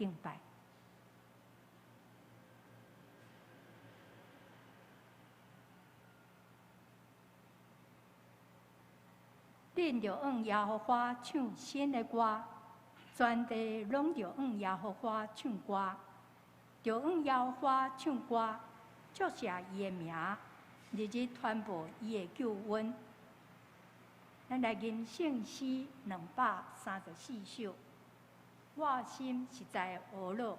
敬拜。恁著向耶和华唱新的歌，全地攏著向耶和华唱歌，著向耶和华唱歌，祝谢伊的名，日日传播伊的救恩。咱來吟聖詩234首，我心實在懊惱。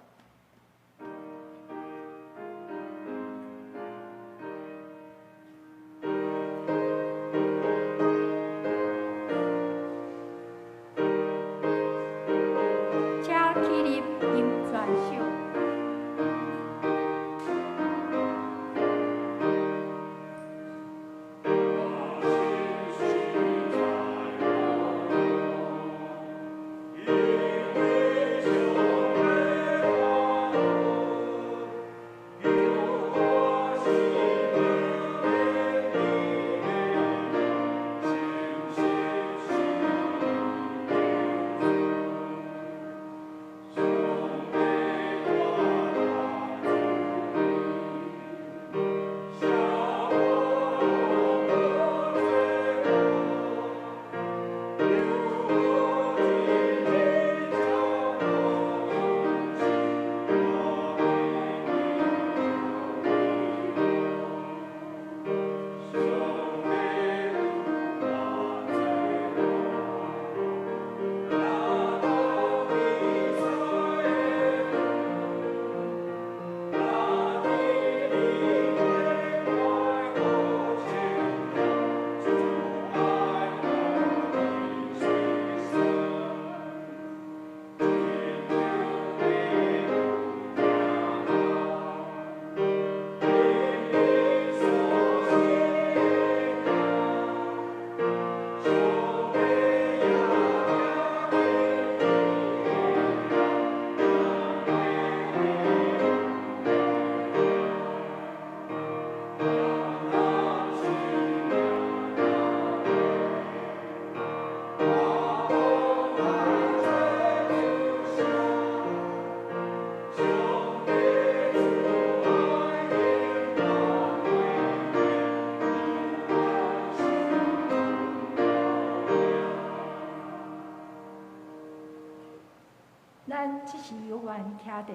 咱這時有緣徛佇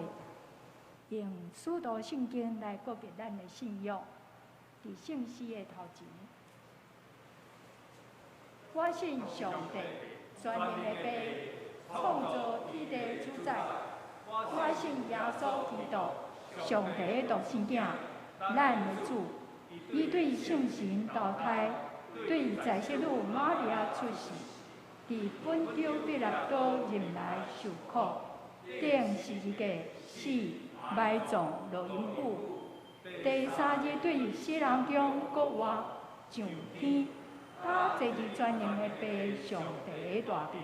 用使徒聖經來告別咱的信仰，佇聖詩的頭前，我信上帝，全能的父，創造天地主宰。我信耶穌基督，上帝的獨生囝，咱的主。伊對聖神投胎，對在聖女瑪利亞出世，佇本丟彼拉多入來受苦，釘十字架死，埋葬落陰府。第三日對死人中復活，上天，搭坐佇全能的父上帝的大爿。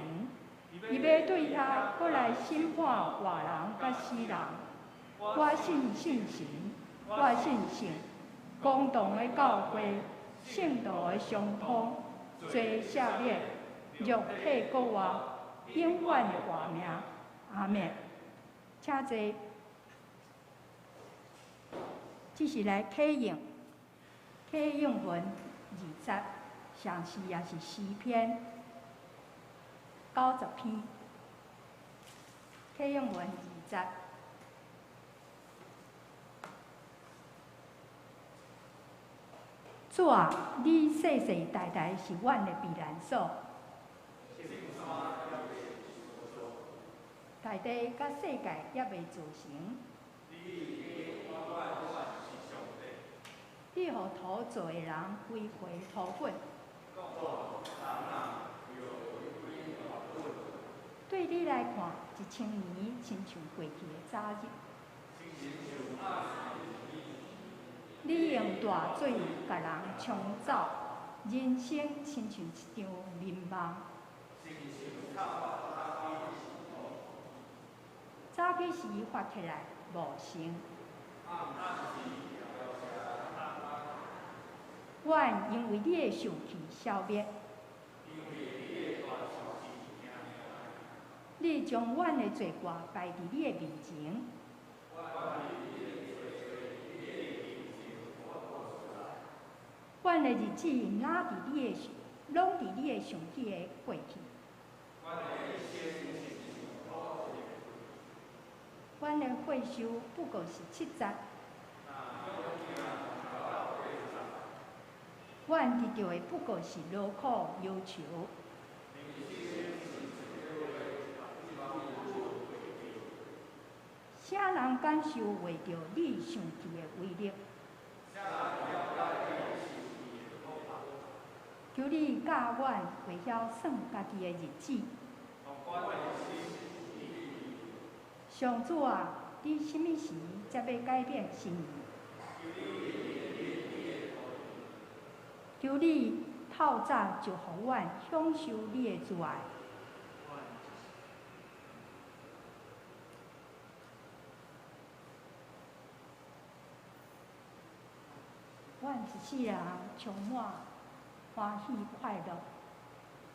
伊欲對遐閣來審判活人佮死人。我信聖神，我信聖公同的教會，聖徒的相通，罪赦免，肉體復活，永遠的活命。阿們。請坐。這是來啟應，啟應文二節，上是也是詩篇90篇。啟應文二節。主啊，你世世代代是阮的避難所。大地佮世界猶未造成。你予土做的人歸回土滾。對你來看，1000年親像過去的早日。你用大水共人沖走，人生親像一場眠夢。早起時發起來無剩。阮因為你的受氣消滅。你將阮的罪過擺佇你的面前。阮的日子哪佇你的，攏佇你的想起的過去。阮的歲壽不過是70。阮得著的不過是勞苦憂愁。啥人敢受袂著你生氣的威力？求你教阮會曉算家己的日子。上主啊，你啥物時才欲改變心意？求你透早就予阮享受你的慈愛。阮一世人充滿歡喜快樂，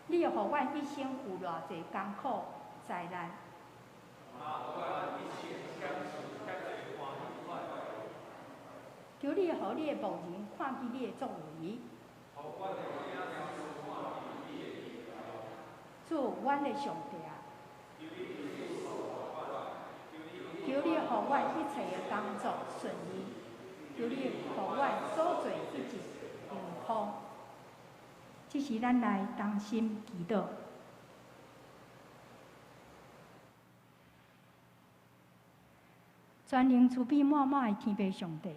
你予阮一生有偌濟艱苦災難？求你予你的僕人看見你的作為。主，阮的上帝啊！求你予阮一切的工作順利，求你予阮所做一切榮光。這時，咱來同心祈禱。全能慈悲滿滿的天父上帝，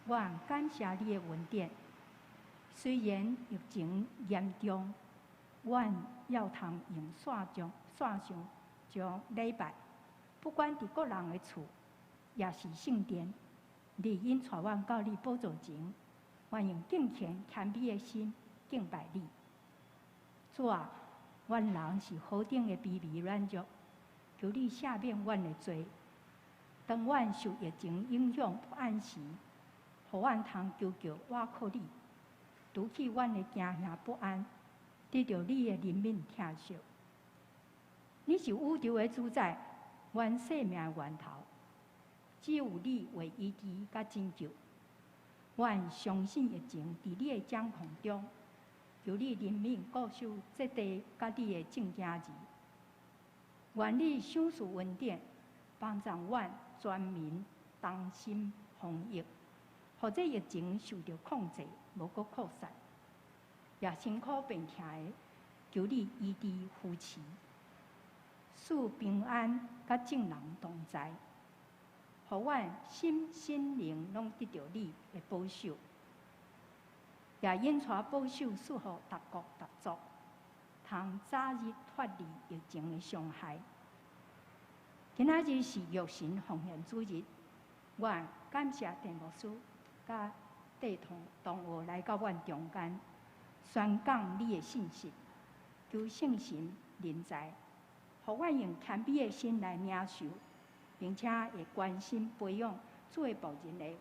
我感謝你的恩典。雖然疫情嚴重，阮猶通用線上線上將禮拜，不管佇各人的厝，抑是聖殿，你引帶阮到你寶座前，阮用敬虔謙卑的心敬拜你。主啊，阮人是何等的卑微軟弱，求你赦免阮的罪。當阮受疫情影響不安時，予阮通求救倚靠你，除去阮的驚嚇不安，得著你的憐憫疼惜。你是宇宙的主宰，阮生命的源頭，只有你為醫治佮拯救。阮相信疫情佇你的掌控中，求你憐憫顧守這地佮你的眾囝兒。願你賞賜恩典，幫助阮全民同心防疫，予這疫情受著控制，無閣擴散。也辛苦病痛的，求你醫治扶持，賜平安，佮眾人同在，予阮心身靈攏得著你的保守，也引帶保守賜予逐國逐族，通早日脫離疫情的傷害。今仔日是藥神奉獻主日，我感謝鄭牧師佮弟同同學來到阮中間，宣講你的信息，求聖神臨在，予阮用謙卑的心來領受，並且會關心培養主的僕人的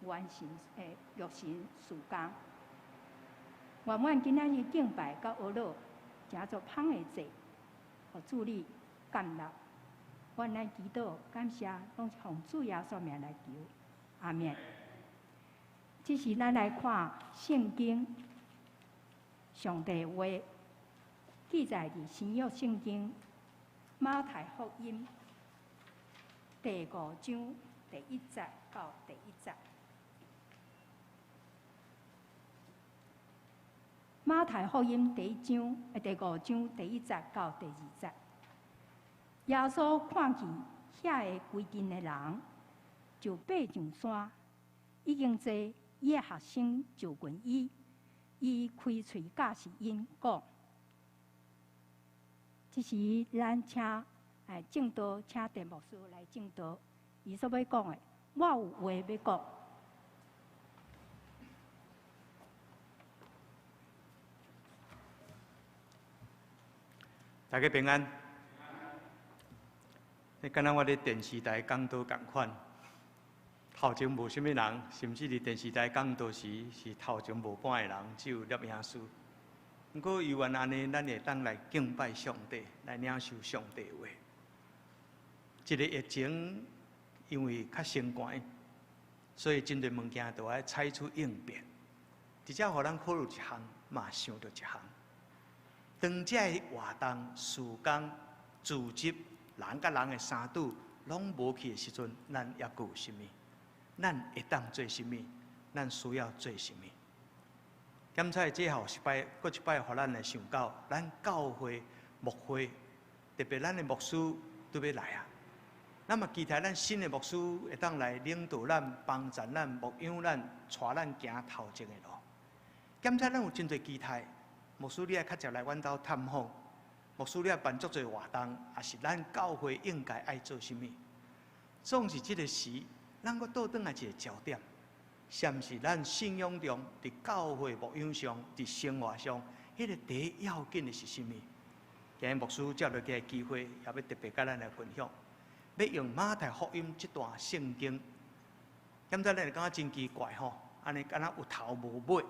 完成的育成事工。願阮今仔日敬拜佮學樂，成做芳的祭，予主你感納。阮來祈禱感謝，攏是奉主耶穌名來求，阿們。這時咱來看聖經上帝話記載佇新約聖經馬太福音第五章第一節到第一節。馬太福音第一章，第五章第一節到第二節。耶穌看見遐个規陣的人，就爬上山，已經坐伊的學生就近伊，伊開喙教示𪜶講。這時，咱請證道，請鄭牧師來證道。伊所欲講的，我有話欲講。大家平安。你敢若我佇電視台講道仝款，頭前無啥物人，甚至佇電視台講道時是頭前無半個人，只有攝影師。毋過猶原按呢，咱會當來敬拜上帝，來領受上帝話。這个疫情因為較相關，所以真濟物件都愛採取應變。直接予咱考慮一項，嘛想著一項。當這个活動、時間、組織、人佮人的相拄攏無去的時陣，咱猶閣有啥物？咱會當做啥物？咱需要做啥物？檢採最後一擺，閣一擺，予咱來想到，咱教會牧會，特別咱的牧師都欲來啊。咱嘛期待咱新的牧師會當來領導咱、幫助咱、牧養咱、帶咱行頭前的路。檢採咱有真濟期待，牧師你愛較常來阮兜探訪，牧師你愛辦足濟活動，抑是咱教會應該愛做啥物？總是這个時，咱閣倒轉來一个焦點。是毋是咱信仰中，佇教會牧養上，佇生活上，彼个第一要緊的是啥物？今日牧師藉著這个機會，也欲特別佮咱來分享，欲用馬太福音這段聖經。感覺咱會感覺真奇怪吼，按呢敢若有頭無尾，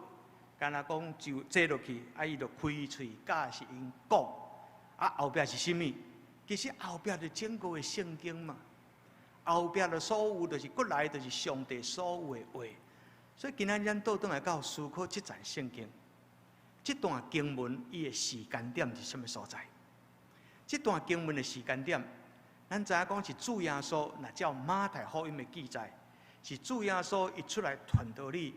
敢若講就坐落去，啊伊就開喙教示𪜶講，啊後壁是啥物？其實後壁就整個的聖經嘛，後壁的所有就是過來就是上帝所有的話。所以今仔日咱倒轉來到思考這節聖經，這段經文伊的時間點佇啥物所在？這段經文的時間點，咱知影講是主耶穌，若照馬太福音的記載，是主耶穌伊出來傳道理，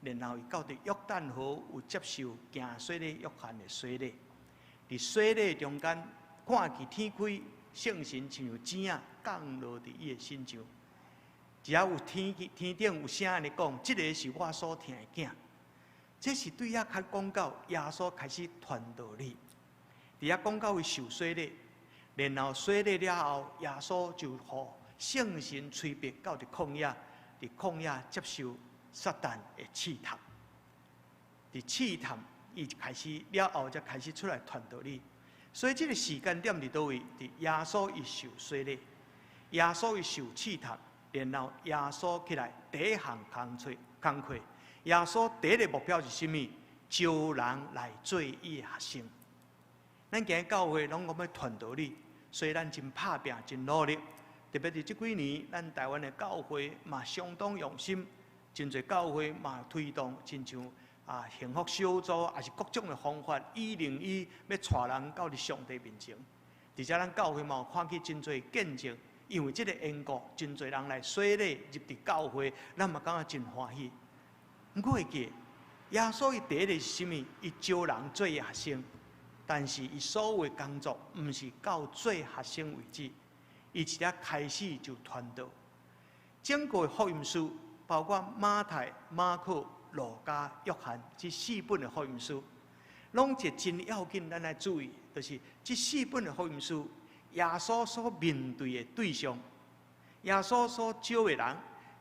然後伊到佇約旦河有接受行洗禮約翰的洗禮，佇洗禮中間看見天開，聖神親像箭仔降落佇伊的身上。只要有天天頂有聲按呢講，這个是我所疼的囝。這是對遐較講到耶穌開始傳道理，佇遐講到伊受洗禮，然後洗禮了後，耶穌就予聖神催逼到佇曠野，佇曠野接受撒旦的試探。佇試探伊開始了後，才開始出來傳道理。所以這个時間點佇佗位？佇耶穌伊受洗禮，耶穌伊受試探。然後耶穌起來第一項工作工課，耶穌第一个目標是啥物？招人來做伊的學生。咱今日教會攏講欲傳道理，所以咱真拍拚，真努力。特別佇這幾年，咱台灣的教會嘛相當用心，真濟教會嘛推動，親像啊幸福小組，抑是各種的方法，一零一欲帶人到佇上帝面前。而且咱教會嘛有看見真濟見證。因為這个緣故，真濟人來洗禮入佇教會，咱嘛感覺真歡喜。毋過會記，耶穌伊第一个是啥物？伊招人做學生，但是伊所有的工作，毋是到做學生為止，伊一開始就傳道。整個福音書，包括馬太、馬可、路加、約翰這四本的福音書，攏一個真要緊，咱來注意，就是這四本的福音書。耶穌所面對的對象，耶穌所招的人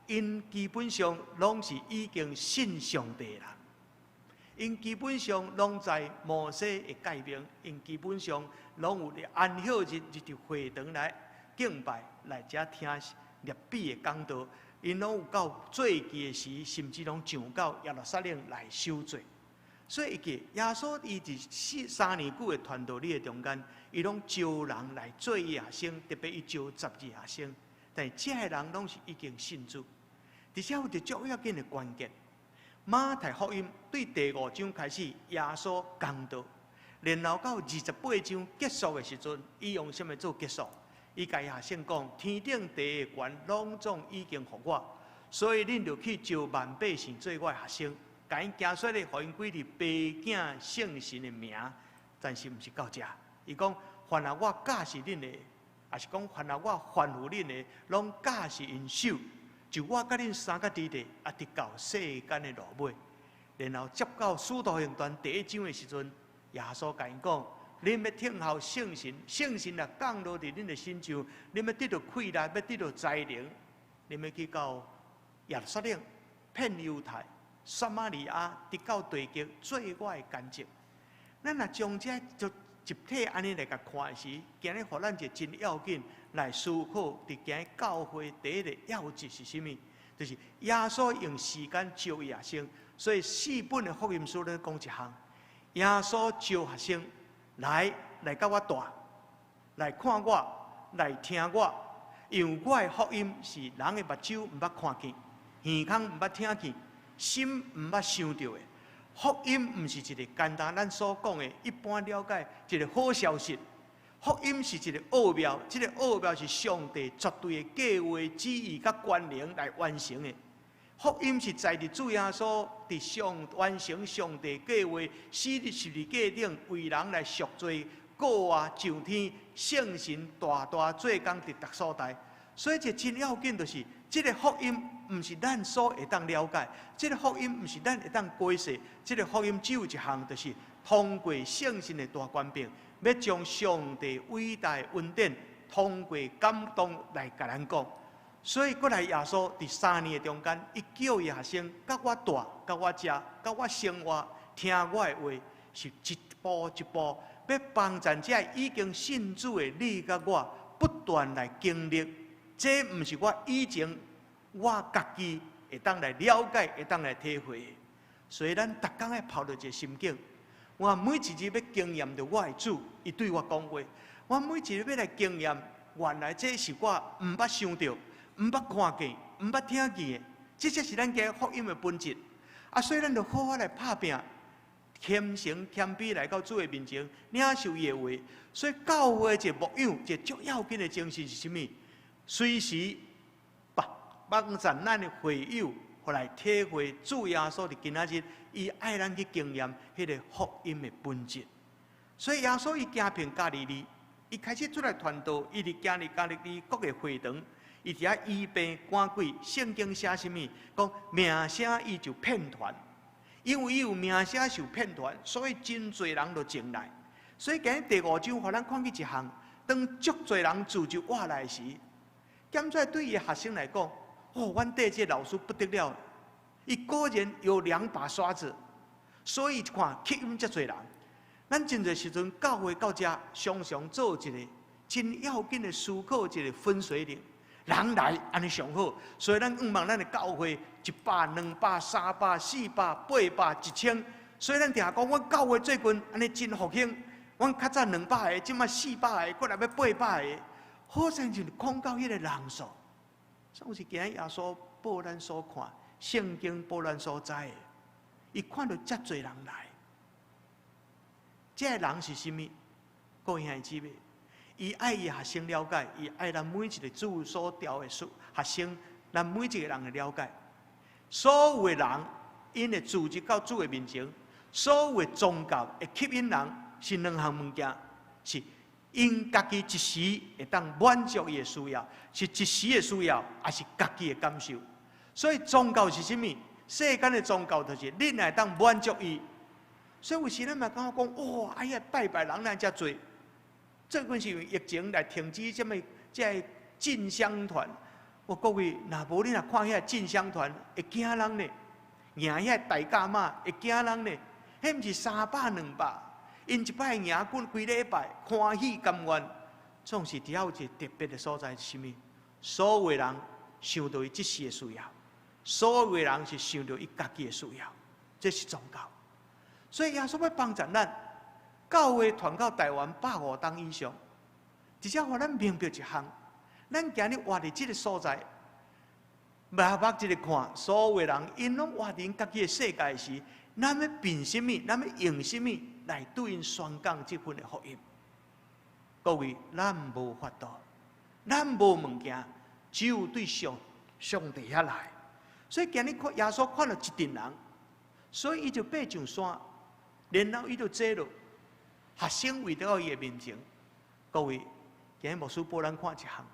，𪜶基本上攏是已經信上帝的人，𪜶基本上攏知摩西的誡命，𪜶基本上攏有佇安息日入佇會堂來敬拜，來遮聽辣彼的講道，𪜶攏有到節期的時，甚至攏上到耶路撒冷來守節。所以，伊耶穌伊佇四三年久的傳道理的中間，伊攏招人來做伊學生，特別伊招十二學生。但是這个人攏是已經信主。佇遮有一個足要緊的關鍵。馬太福音對第五章開始，耶穌講道，然後到28章結束的時陣，伊用啥物做結束？伊共學生講：天頂地的權攏總已經予我，所以恁著去招萬百姓做我的學生。共𪜶行洗禮，予𪜶歸佇父囝聖神的名，但是毋是到遮。伊講，凡啊我教示恁的，抑是講凡啊我吩咐恁的，攏教示𪜶守。就我佮恁相佮佇咧，啊，直到世間的落尾。然後接到使徒行傳第一章的時陣，耶穌共𪜶講：恁欲等候聖神，聖神若降落佇恁的身上，恁欲得著氣力，欲得著才能，恁欲去到耶路撒冷、遍猶太、撒瑪利亞，直到地極，做我的見證。咱若將這就集體按呢來共看時，今日予咱一個真要緊來思考，佇今日教會第一个要旨是啥物？就是耶穌用時間招伊學生，所以四本的福音書咧講一項。耶穌召學生來來佮我蹛，來看我，來聽我，因為我的福音是人的目睭毋捌看見，耳孔毋捌聽見，心毋捌想著的。福音毋是一個簡單咱所講的一般了解一個好消息。福音是一個奧妙，這個奧妙是上帝絕對的計劃、旨意佮權能來完成的。福音是在佇主耶穌佇上完成上帝計劃，死佇十字架頂為人來贖罪，復活上天，聖神大大做工佇逐所在。所以這真要緊，就是這個福音毋是咱所會當了解，這個福音毋是咱會當解釋，這個福音只有一項，就是通過聖神的大權柄，欲將上帝偉大的恩典通過感動來共咱講。所以，閣來耶穌佇3年的中間，伊叫伊學生佮我蹛、佮我食、佮我生活、聽我的話，是一步一步欲幫助這已經信主的你佮我，不斷來經歷。這毋是我以前我家己會當來了解、會當來體會的。所以，咱逐工愛抱著一個心境，我每一日欲經驗著我的主，伊對我講話。我每一日欲來經驗，原來這是我毋捌想著、毋捌看見、毋捌聽見的，這才是咱今福音的本質。啊，所以咱就好好來拍拚，虔誠謙卑來到主的面前，領受伊的話。所以教會一個牧養，一個足要緊的精神是啥物？隨時幫幫助咱的會友，來體會主耶穌佇今仔日，伊愛咱去經驗彼個福音的本質。所以耶穌伊行遍加利利，伊開始出來傳道，伊佇行佇加利利各個會堂。伊佇遐醫病趕鬼，聖經寫啥物？講名聲伊就遍傳，因為伊有名聲就遍傳，所以真濟人就前來。所以今日第五章，予咱看見一項，當足濟人聚集倚來時，減出來對伊學生來講，哦，阮綴這個老師不得了，伊果然有兩把刷子，所以看吸引遮濟人。咱真濟時陣教會到遮，常常做一個真要緊的思考，一個分水嶺。人來按呢上好，所以咱向望咱的教會100、200、300、400、800、1000，所以咱定講，阮教會最近按呢真復興，阮較早200個，這馬400個，閣來欲800個，好像就是講到彼個人數。總是今日耶穌報咱所看，聖經報咱所知的，伊看著遮濟人來，這个人是啥物？各位兄弟姊妹，伊愛伊學生了解，伊愛咱每一個主所召的學生，咱每一個人的了解。所有的人，𪜶會聚集到主的面前，所有的宗教會吸引人，是兩項物件，是𪜶家己一時會當滿足伊的需要，是一時的需要，抑是家己的感受。所以宗教是啥物？世間的宗教就是你若會當滿足伊。所以有時咱嘛感覺講，哇，哎呀，拜拜人哪遮濟。最近是因為疫情來停止這物這个進香團。我各位，若無你若看遐進香團，會驚人呢。迎遐大甲媽會驚人呢。彼毋是三百兩百，𪜶一擺迎幾幾禮拜，歡喜甘願，總是佇遐有一個特別的所在是啥物？所有的人想著伊這時的需要，所有的人是想著伊家己的需要，這是宗教。所以耶穌欲幫助咱。教會傳到台灣150冬以上，直接予咱明白一項：咱今日活佇這個所在，目目一个看，所有的人𪜶攏活佇𪜶家己的世界時，咱欲憑啥物？咱欲用啥物來對𪜶宣講這份的福音？各位，咱無法度，咱無物件，只有對上上帝遐來。所以今日看耶穌看著一陣人，所以伊就爬上山，然後伊就坐落。學生圍佇伊的面前，各位，今日牧師報咱看一項。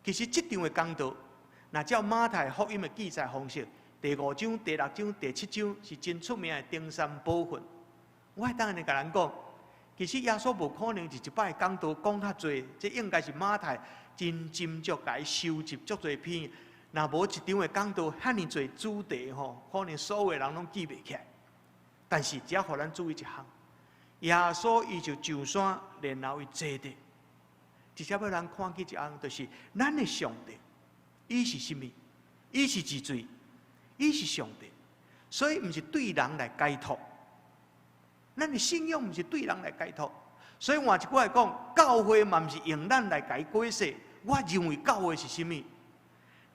其實這場的講道，若照馬太福音的記載方式，第五章、第六章、第七章是真出名的登山寶訓。我會當按呢共咱講，其實耶穌無可能是一擺講道講較濟，這應該是馬太真斟酌共伊收集足濟篇。若無一場的講道遐爾濟主題吼，可能所有的人攏記袂起來。但是只要予咱注意一項。耶穌伊就上山，然後伊坐佇，直接予咱看見一項，就是咱的上帝，伊是啥物？伊是治罪，伊是上帝，所以毋是對人來解脫。咱的信仰毋是對人來解託。所以換一句話講，教會嘛毋是用咱來共伊解釋。我認為教會是啥物？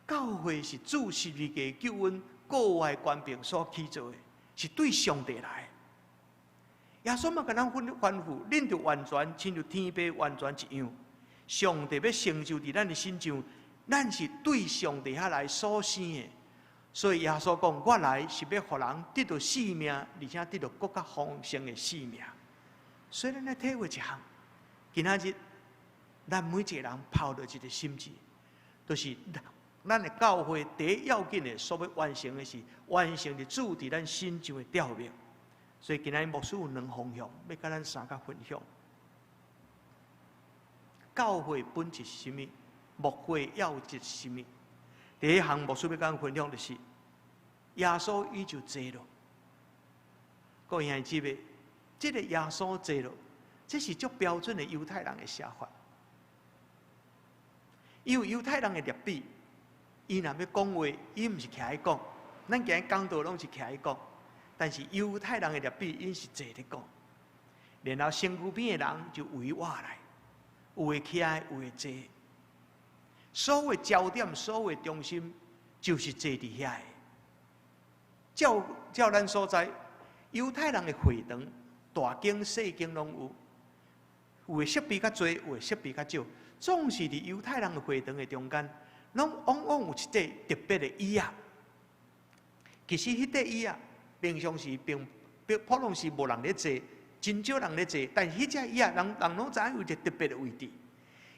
教會是主十字架救恩國外權柄所起做的，是對上帝來的。耶穌嘛共咱吩吩咐，恁著完全親像天父完全一樣。上帝欲成就佇咱的身上，咱是對上帝遐來所生的。所以耶穌講，我來是欲予人得著性命，而且得著閣較豐盛的性命。所以咱來體會一項，今仔日咱每一個人抱著一個心志，就是咱的教會第一要緊的，所欲完成的是完成佇主佇咱身上的召命。所以今仔日牧師有兩方向，欲共咱三個分享。教會本質是啥物？牧會要質是啥物？第一項牧師欲共咱分享的是，耶穌伊就坐落。各位兄弟姊妹，這個耶穌坐落，這是足標準的猶太人的寫法。因為猶太人的律法，伊若欲講話，伊毋是徛咧講，咱今日講道攏是徛咧講，但是猶太人的律法，𪜶是坐咧講。然後身軀邊的人就圍倚來，有的徛，有的坐。所有焦點，所有中心，就是坐佇遐的。照照咱所知，猶太人的會堂，大間細間攏有，有的設備較濟，有的設備較少。總是佇猶太人的會堂的中間，攏往往有一塊特別的椅仔。其實，彼塊椅仔平常時並普通時無人咧坐，真少人咧坐。但是彼隻椅仔，人人攏知影有一個特別的位置。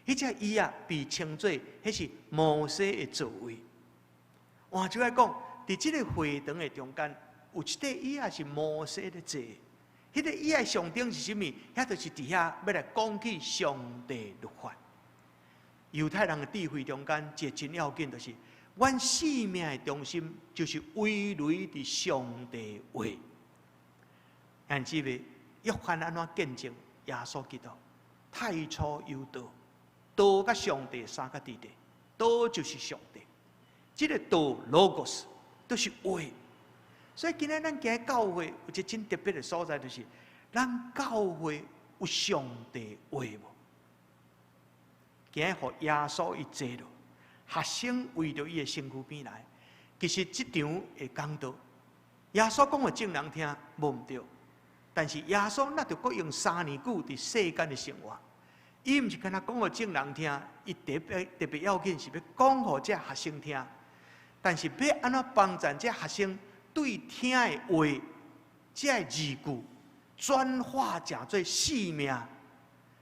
彼隻椅仔被稱做，彼是摩西的座位。換句話講，佇這個會堂的中間，有一塊椅仔是摩西咧坐。彼個椅仔象徵是啥物？遐就是佇遐欲來講起上帝律法。猶太人的智慧中間，一個真要緊，就是阮生命的中心就是圍繞佇上帝話。但是約翰按怎見證耶穌基督？太初有道，道佮上帝相佮佇咧，道就是上帝。這個道 logos 都是話。所以今仔咱行教會有一個真特別的所在，就是咱教會有上帝話無？今仔予耶穌伊坐落，學生圍著伊的身軀邊來。其實這場的講道，耶穌講予眾人聽無毋對，但是耶穌若著閣用3年久佇世間的生活，伊毋是干焦講予眾人聽，伊特別特別要緊是欲講予這學生聽。但是欲按怎幫助這學生對聽的話、這個字句轉化成做生命？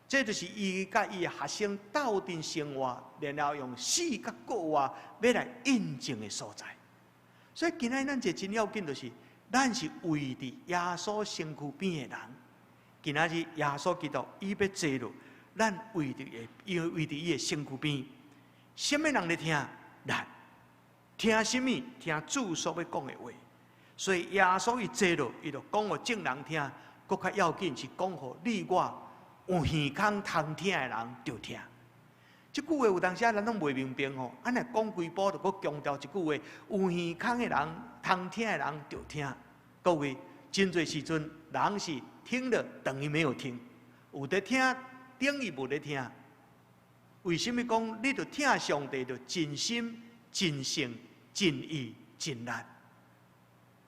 這就是伊佮伊的學生鬥陣生活，然後用死佮復活欲來印證的所在。所以今仔咱一個真要緊，就是咱是圍佇耶穌身軀邊的人。今仔日耶穌基督伊欲坐落，咱圍佇伊，圍佇伊的身軀邊。啥物人咧聽？咱聽啥物？聽主所欲講的話。所以耶穌伊坐落，伊就講予眾人聽。閣較要緊是講予你我有耳孔通聽的人著聽。這句話有當時咱攏袂明白吼，按呢講幾晡就閣強調一句話：有耳孔的人通聽的人著聽。各位，真濟時陣人是聽了等於沒有聽，有佇聽等於無佇聽。為什麼講你著聽上帝著盡心、盡性、盡意、盡力？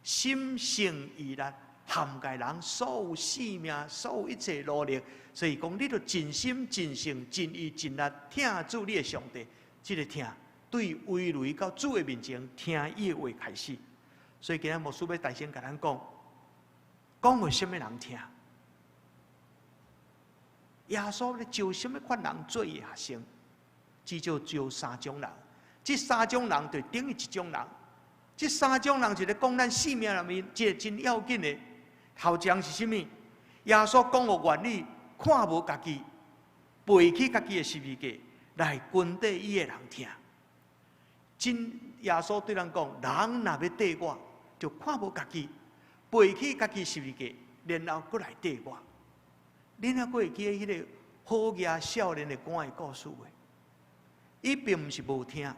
心性意力涵蓋人所有生命、所有一切努力，所以講你著盡心、盡性、盡意、盡力疼主你的上帝。這個疼對圍內到主的面前聽伊的話開始。所以今仔牧師欲大聲共咱講，講予啥物人聽？耶穌咧招啥物款人做伊的學生？至少招三種人。這三種人就等於一種人。這三種人就咧講咱生命內面一個真要緊的。頭一項是啥物？耶穌講予願意看無家己，背起家己的十字架來跟綴伊的人聽。真耶穌對咱講：人若欲綴我，就看無家己，背起家己十字架，然後閣來綴我。恁猶閣會記得彼個好額少年的官的故事無？伊並毋是無聽，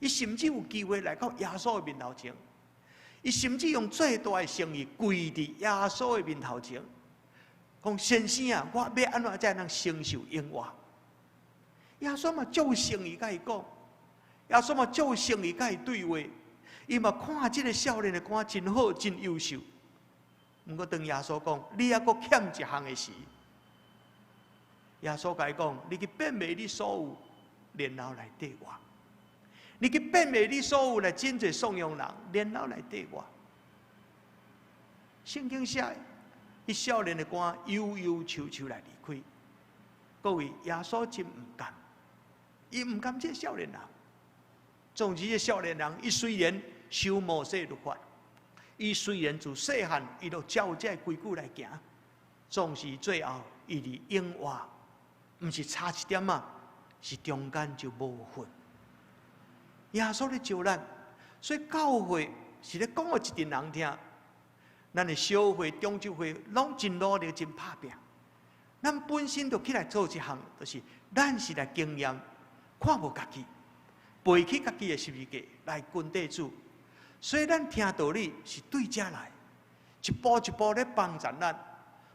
伊甚至有機會來到耶穌的面頭前。伊甚至用最大的誠意跪佇耶穌的面頭前，講先生啊，我欲按怎才能承受永活？耶穌嘛足有誠意共伊講，耶穌嘛足有誠意共伊對話，伊嘛看這个少年的肝真好，真優秀。毋過當耶穌講，你猶閣欠一項的時，耶穌共伊講，你去變賣你所有，然後來綴我。你去變賣你所有來賑濟送養人，然後來綴我。聖經寫，彼少年的肝憂憂愁愁來離開。各位，耶穌真毋甘，伊毋甘這个少年人。總之，這个少年人，伊雖然守摩西律法，伊雖然自細漢，伊就照這個規矩來行，總是最後，伊佇永活，毋是差一點仔，是中間就無份。耶穌咧召咱，所以教會是咧講予一陣人聽。咱的小會、長執會攏真努力、真拍拚。咱本身就起來做一項，就是咱是來經驗，看無家己，背起家己的十字架來跟綴主。所以咱聽道理是對遮來，一步一步咧幫助咱。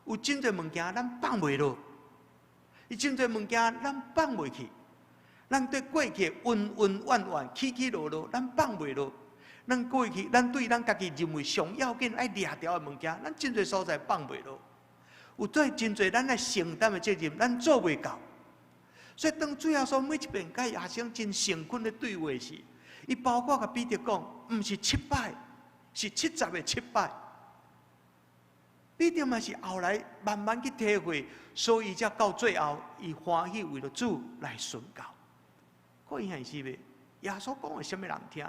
有真濟物件咱放袂落，有真濟物件咱放袂去。咱對過去恩恩怨怨、起起落落，咱放袂落。咱過去，咱對咱家己認為上要緊愛掠牢的物件，咱真濟所在放袂落。有對真濟咱愛承擔的責任，咱做袂到。所以當主耶穌每一遍共學生真誠懇的對話時，伊包括共彼得講，毋是七擺，是七十个七擺。彼得嘛是後來慢慢去體會，所以才到最後，伊歡喜為著主來殉教。各位兄弟姊妹，耶穌講予啥物人聽？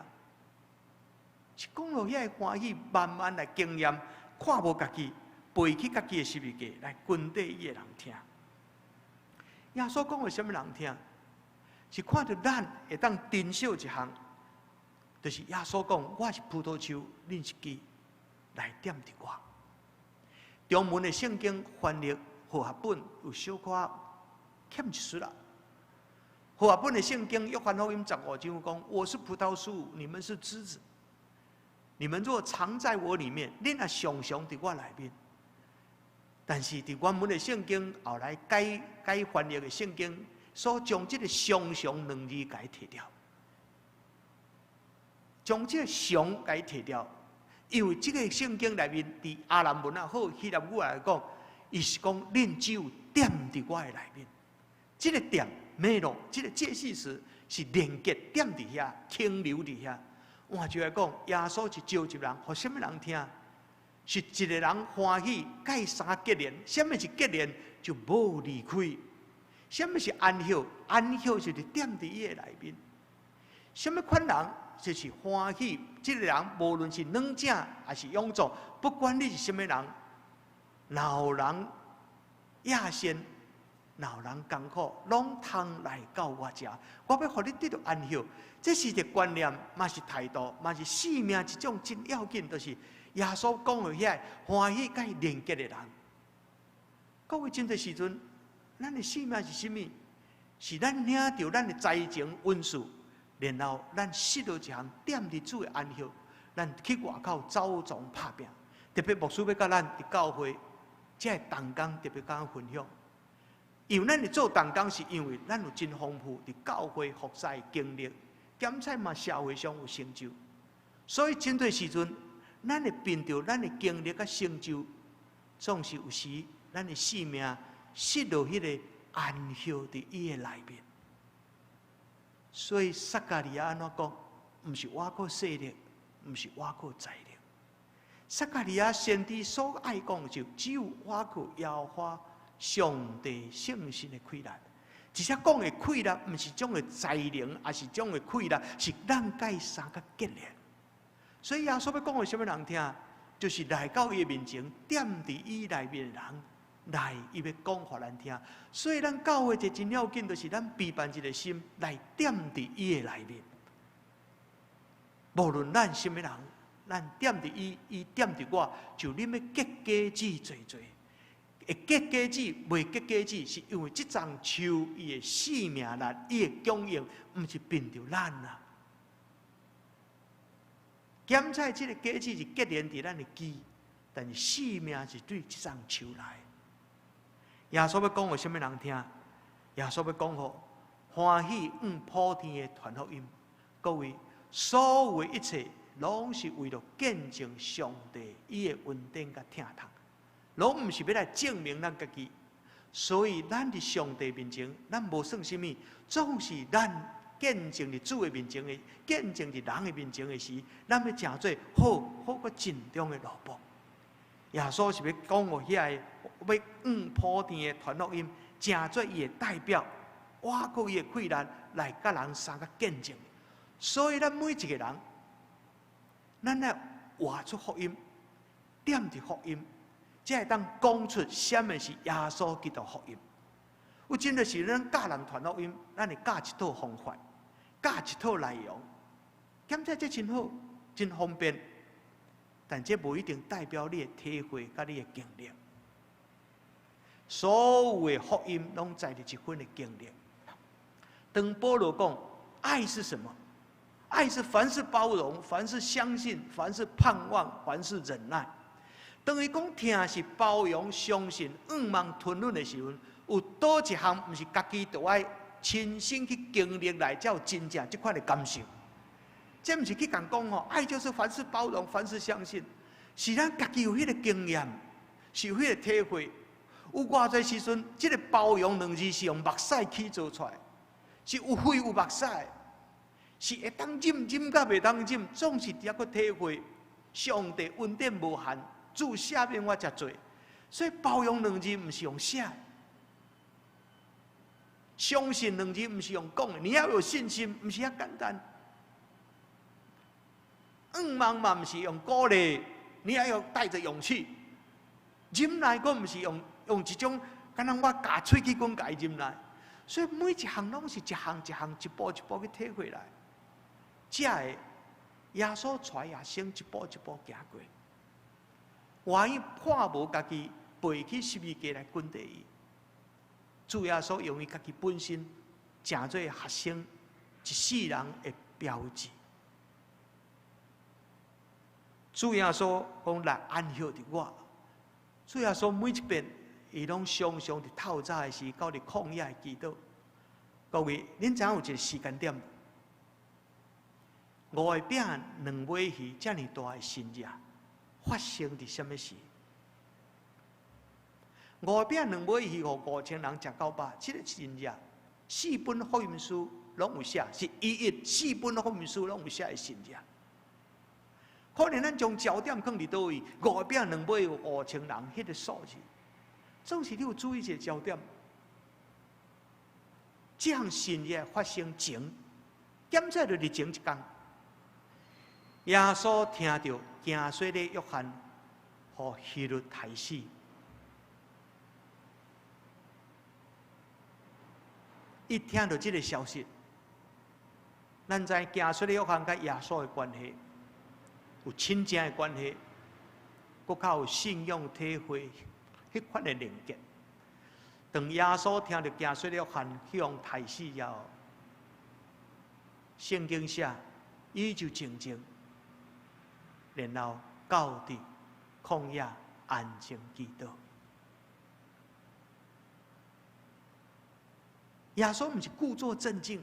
是講予遐個歡喜，慢慢來經驗，看無家己，背起家己的十字架來跟綴伊的人聽。耶穌講予啥物人聽？是看著咱會當珍惜一項，就是耶穌講：我是葡萄樹，恁是枝，來踮佇我。中文的聖經翻譯和合本有小可欠一絲啦。和合本的聖經約翰福音15章講：我是葡萄樹，你們是枝子。你們若常在我裡面，恁若常常佇我內面。但是佇原文的聖經後來改改翻譯的聖經，所將這个常常兩字共提掉，將這个常共提掉，因為這个聖經內面佇亞蘭文也好，希臘語來講，伊是講恁只有踮佇我的內面，這个踮μένω，這个介系詞是連結踮佇遐，停留佇遐。換句話講，耶穌是召集人，予啥物人聽？是一个人歡喜，共伊相結連。啥物是結連？就無離開。啥物是安息？安息就是踮佇伊的內面。啥物款人？就是歡喜。這个人無論是軟者還是勇壯，不管你是啥物人，若有人野善，若有人艱苦，攏通來到我遮，我欲予你得著安息。這是一个觀念，嘛是態度，嘛是生命一種真要緊，就是耶穌講予遐歡喜共伊連結的人。各位真濟時陣，咱的生命是啥物？是咱領著咱的才情恩賜，然後咱失落一項踮佇主的安息，咱去外口走傱拍拚。特別牧師欲佮咱佇教會，這个同工特別共咱分享。因為咱會做同工，是因為咱有真豐富佇教會服侍的經歷，兼且嘛社會上有成就。所以真濟時陣，咱會憑著咱的經歷佮成就，總是有時咱的生命失落彼个安息佇伊的內面。所以撒迦利亞按怎講？毋是我靠勢力，毋是我靠才能。撒迦利亞先知所愛講就只有倚靠耶和華上帝聖神的氣力。而且講的氣力，毋是種的才能，抑是種的氣力，是咱共伊相佮結連。所以耶穌欲講予啥物人聽，就是來到伊面前，踮佇伊內面的人來，伊欲講予咱聽。所以咱教會一個真要緊，就是咱備辦一个心來踮佇伊的內面。無論咱啥物人，咱踮佇伊，伊踮佇我，就恁欲結果子濟濟。會結果子，袂結果子，是因為這叢樹伊的生命力，伊的供應，毋是憑著咱啊。檢採這个果子是結連佇咱的枝，但是性命是對這叢樹來。耶穌欲講予啥物人聽？耶穌欲講予歡喜向普天的傳福音。各位，所有的一切，攏是為著見證上帝伊的恩典佮疼痛，攏毋是欲來證明咱家己。所以，咱佇上帝面前，咱無算啥物，總是咱見證佇主的面前的，見證佇人的面前的時，咱欲成做好好閣盡忠的奴僕。耶穌是欲講予遐个欲向普天的傳福音，成做伊的代表，倚靠伊的氣力來佮人相佮見證。所以，咱每一个人，咱愛活出福音，踮佇福音，才會當講出啥物是耶穌基督福音。有真濟時，咱教人傳福音，咱會教一套方法，教一套內容，感覺這真好，真方便，但這無一定代表你的體會佮你的經歷。所有的福音攏在佇一份的經歷。當保羅講愛是什麼？愛是凡事包容，凡事相信，凡事盼望，凡事忍耐。當伊講疼是包容、相信、向望、吞忍的時陣，有佗一項毋是家己著愛親身去經歷來，才有真正這款的感受。這毋是去共講吼，愛就是凡事包容，凡事相信，是咱家己有彼个經驗，是有彼个體會。有偌濟時陣，這个包容兩字是用目屎去做出來，是有血有目屎。是會當忍，忍甲袂當忍，總是佇遐閣體會上帝恩典無限，主赦免我遮濟，所以包容兩字毋是用寫，相信兩字毋是用講的，你要有信心，毋是遐簡單。向望嘛毋是用鼓勵，你還要帶著勇氣。忍耐閣毋是用一種，敢若我咬喙齒棍共伊忍耐，所以每一項攏是一項一項、一步一步去體會來。才會耶穌帶學生一步一步行過，願意看無家己背起十字架來跟綴伊。主耶穌用伊家己本身，成做學生一世人的標誌。主耶穌講來安歇佇我。主耶穌每一遍，伊攏常常佇透早的時，到佇曠野的祈禱。各位，恁知影有一個時間點？五个餅兩尾魚遮爾大的神跡，發生佇啥物時？五个餅兩尾魚，予5000人食夠飽，這個神跡，四本福音書攏有寫，是唯一四本福音書攏有寫的神跡。可能咱將焦點放佇佗位？五個餅兩尾魚5000人，彼個數字，總是你有注意一個焦點。這項神跡發生前，檢測著佇前一工。耶穌聽著行洗禮約翰予希律刣死，伊聽著這个消息，咱知行洗禮約翰佮耶穌的關係有親情的關係，閣較有信仰體會彼款的連結。當耶穌聽著行洗禮約翰去予刣死了後，聖經寫，伊就靜靜。然後到佇曠野安靜祈禱。耶穌毋是故作鎮靜，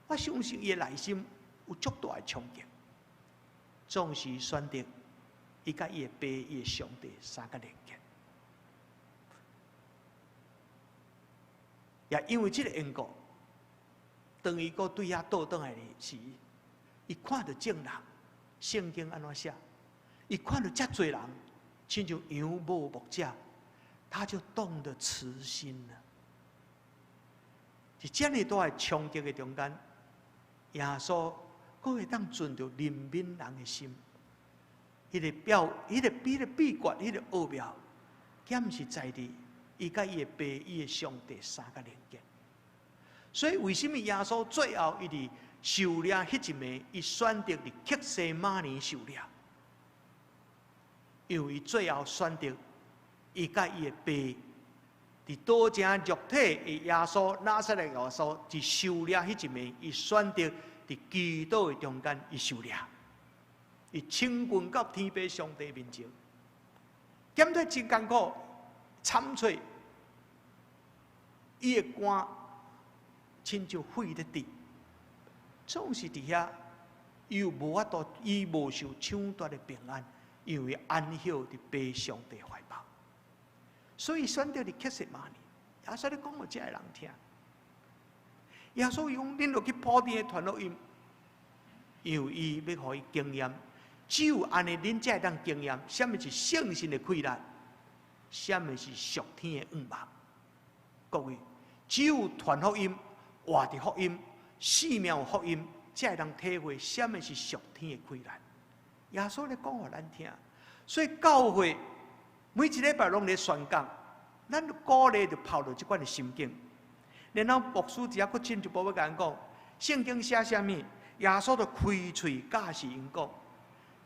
我相信伊的內心有足大的衝擊，總是選擇伊佮伊的爸、伊的上帝相佮連結。也因為這个緣故，當伊閣對遐倒轉來時，伊看著眾人。聖經按怎寫？伊看著遮濟人，親像羊無牧者，他就動了慈心了。佇遮爾大的衝擊的中間，耶穌閣會當存著憐憫人的心。彼个表，彼个彼个秘訣，彼个奧妙，敢毋是在佇伊佮伊的爸、伊的上帝相佮連結。所以，為啥物耶穌最後伊佇受掠彼一暝，伊選擇佇客西馬尼受掠，因為伊最後選擇伊佮伊的爸佇道成肉體的耶穌，拿撒勒耶穌佇受掠彼一暝，伊選擇佇祈禱的中間，伊受掠。伊親近到天父上帝面前，減退真艱苦，慘脆，伊的肝親像血咧滴，總是佇遐，伊又無法度，伊無受搶奪的平安，因為安歇佇父上帝懷抱，所以選擇佇客西馬尼。耶穌咧講予這个人聽，耶穌伊講，恁著去鋪墊傳福音，因為伊欲予伊經驗，只有按呢，恁才會當經驗，啥物是聖神的氣力，啥物是屬天的向望。各位，只有傳福音、活佇福音、生命有福音，才會當體會啥物是屬天的氣力。耶穌咧講予咱聽，所以教會每一禮拜攏咧宣講，咱鼓勵就拋落這款的心境。然後牧師只要閣進一步欲共咱講，聖經寫啥物，耶穌就開喙教示𪜶講。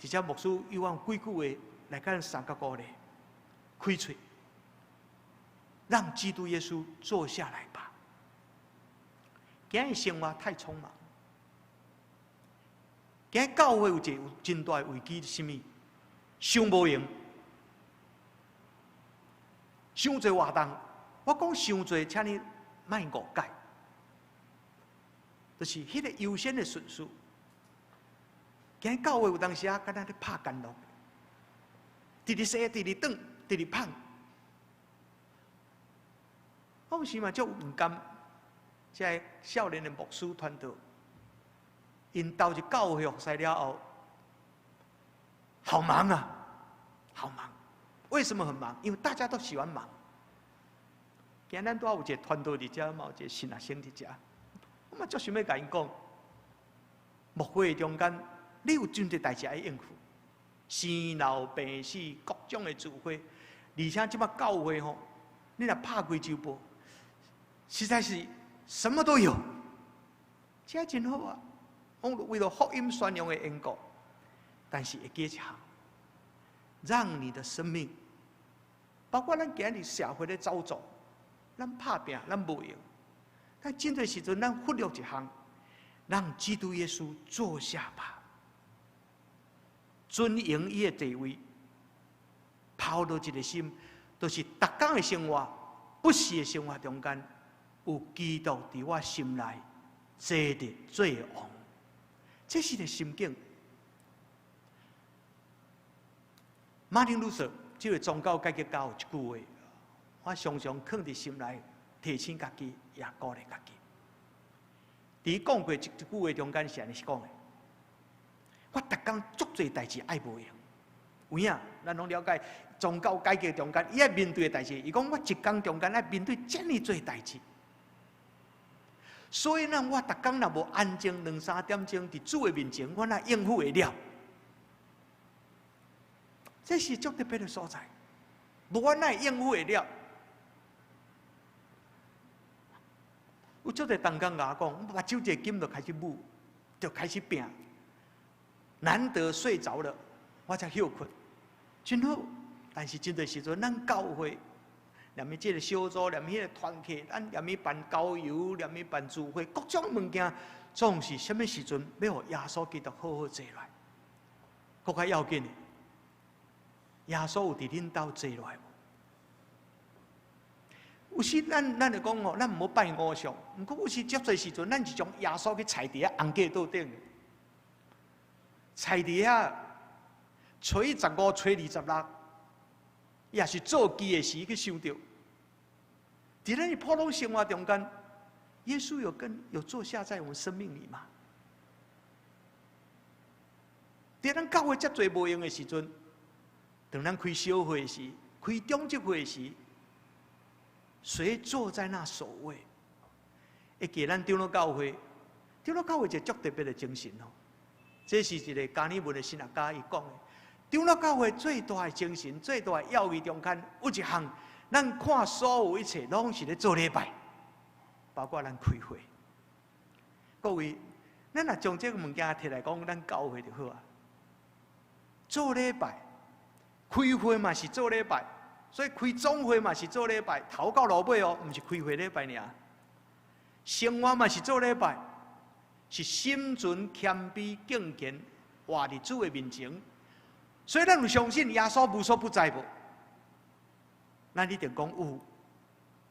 而且牧師又用幾句話來共咱相佮鼓勵，開喙，讓基督耶穌坐下來吧。今日生活太匆忙，今日教會有一個有真大的危機是啥物？傷無閒，傷濟活動。我講傷濟，請你莫誤解，就是彼個優先的順序。今日教會有當時啊，敢若咧拍干樂，直直踅，直直轉，直直胖。我有時嘛足毋甘，這个少年的牧師團隊，𪜶投入教會服侍了後，好忙啊，好忙。為什麼很忙？因為大家都喜歡忙。今日咱拄仔有一個團隊佇遮，嘛有一個新學生佇遮，我嘛足想欲共𪜶講，牧會中間，你有真濟代誌愛應付，生老病死各種的聚會，而且這擺教會吼，你若拍開周報，實在是什麼都有，這真好啊！為了福音宣揚的緣故，但是會記一項，讓你的生命，包括咱今日社會咧走走，咱拍拚，咱無閒，但真濟時陣，咱忽略一項，讓基督耶穌坐下吧，尊榮伊的地位，拋落一個心，就是逐工的生活，不時的生活中間，有基督佇我心內坐佇做王，這是個心境。馬丁路德這個宗教改革家有一句話，我常常囥佇心內，提醒家己，也鼓勵家己。佇講過這句話中間是按呢講的：我逐工足濟代誌愛無閒，有影？咱攏了解宗教改革中間，伊愛面對的代誌。伊講我一工中間愛面對遮爾濟代誌，所以呢，我逐工若無安靜兩三點鐘佇主的面前，我哪應付會了？這是足特別的所在，無我哪會應付會了？有足濟同工共我講，目睭一金就開始舞，就開始拚。難得睡著了，我才歇睏，真好。但是真濟時陣，咱教會，連咪這個小組，連咪彼個團契，咱連咪辦郊遊，連咪辦聚會，各種物件，總是啥物時陣欲予耶穌基督好好坐落來，閣較要緊的，耶穌有佇恁兜坐落來無？有時咱咱會講吼，咱毋好拜偶像。毋過有時足濟時陣，咱是將耶穌去踩佇遐紅架桌頂，踩佇遐，初15，初26，也是做機的時去想著。佇咱的普通生活中間，耶穌有跟有坐下在我們生命裡嗎？佇咱教會遮濟無閒的時陣，當咱開小會時，開長執會時，誰坐在那首位？會記咱長老教會，長老教會一個足特別的精神哦。這是一個加爾文的神學家伊講的。長老教會最大的精神、最大的要義中間有一項，咱看所有一切攏是咧做禮拜，包括咱開會。各位，咱若將這個物件提來講，咱教會就好啊。做禮拜，開會嘛是做禮拜。所以開總會嘛是做禮拜，頭到落尾哦，毋是開會禮拜爾。生活嘛是做禮拜，是心存謙卑敬虔，活佇主的面前。所以咱有相信耶穌無所不在無？咱一定講有，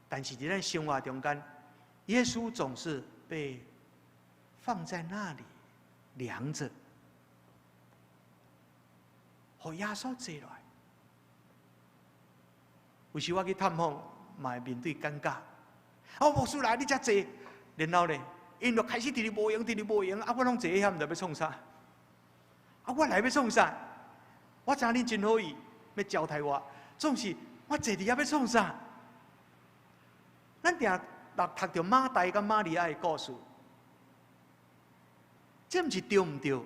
但是佇咱生活中間，耶穌總是被放在那裡涼著，予耶穌坐落來。有時我去探訪，嘛會面對尷尬。哦，牧師來，你才坐，然後咧，𪜶就開始佇咧無閒，佇咧無閒，啊，我攏坐遐，毋知欲創啥。啊，我來欲創啥？我知影恁真好意，欲招待我，總是我坐佇遐欲創啥？咱定定讀著馬大佮瑪利亞的故事，這毋是對毋對？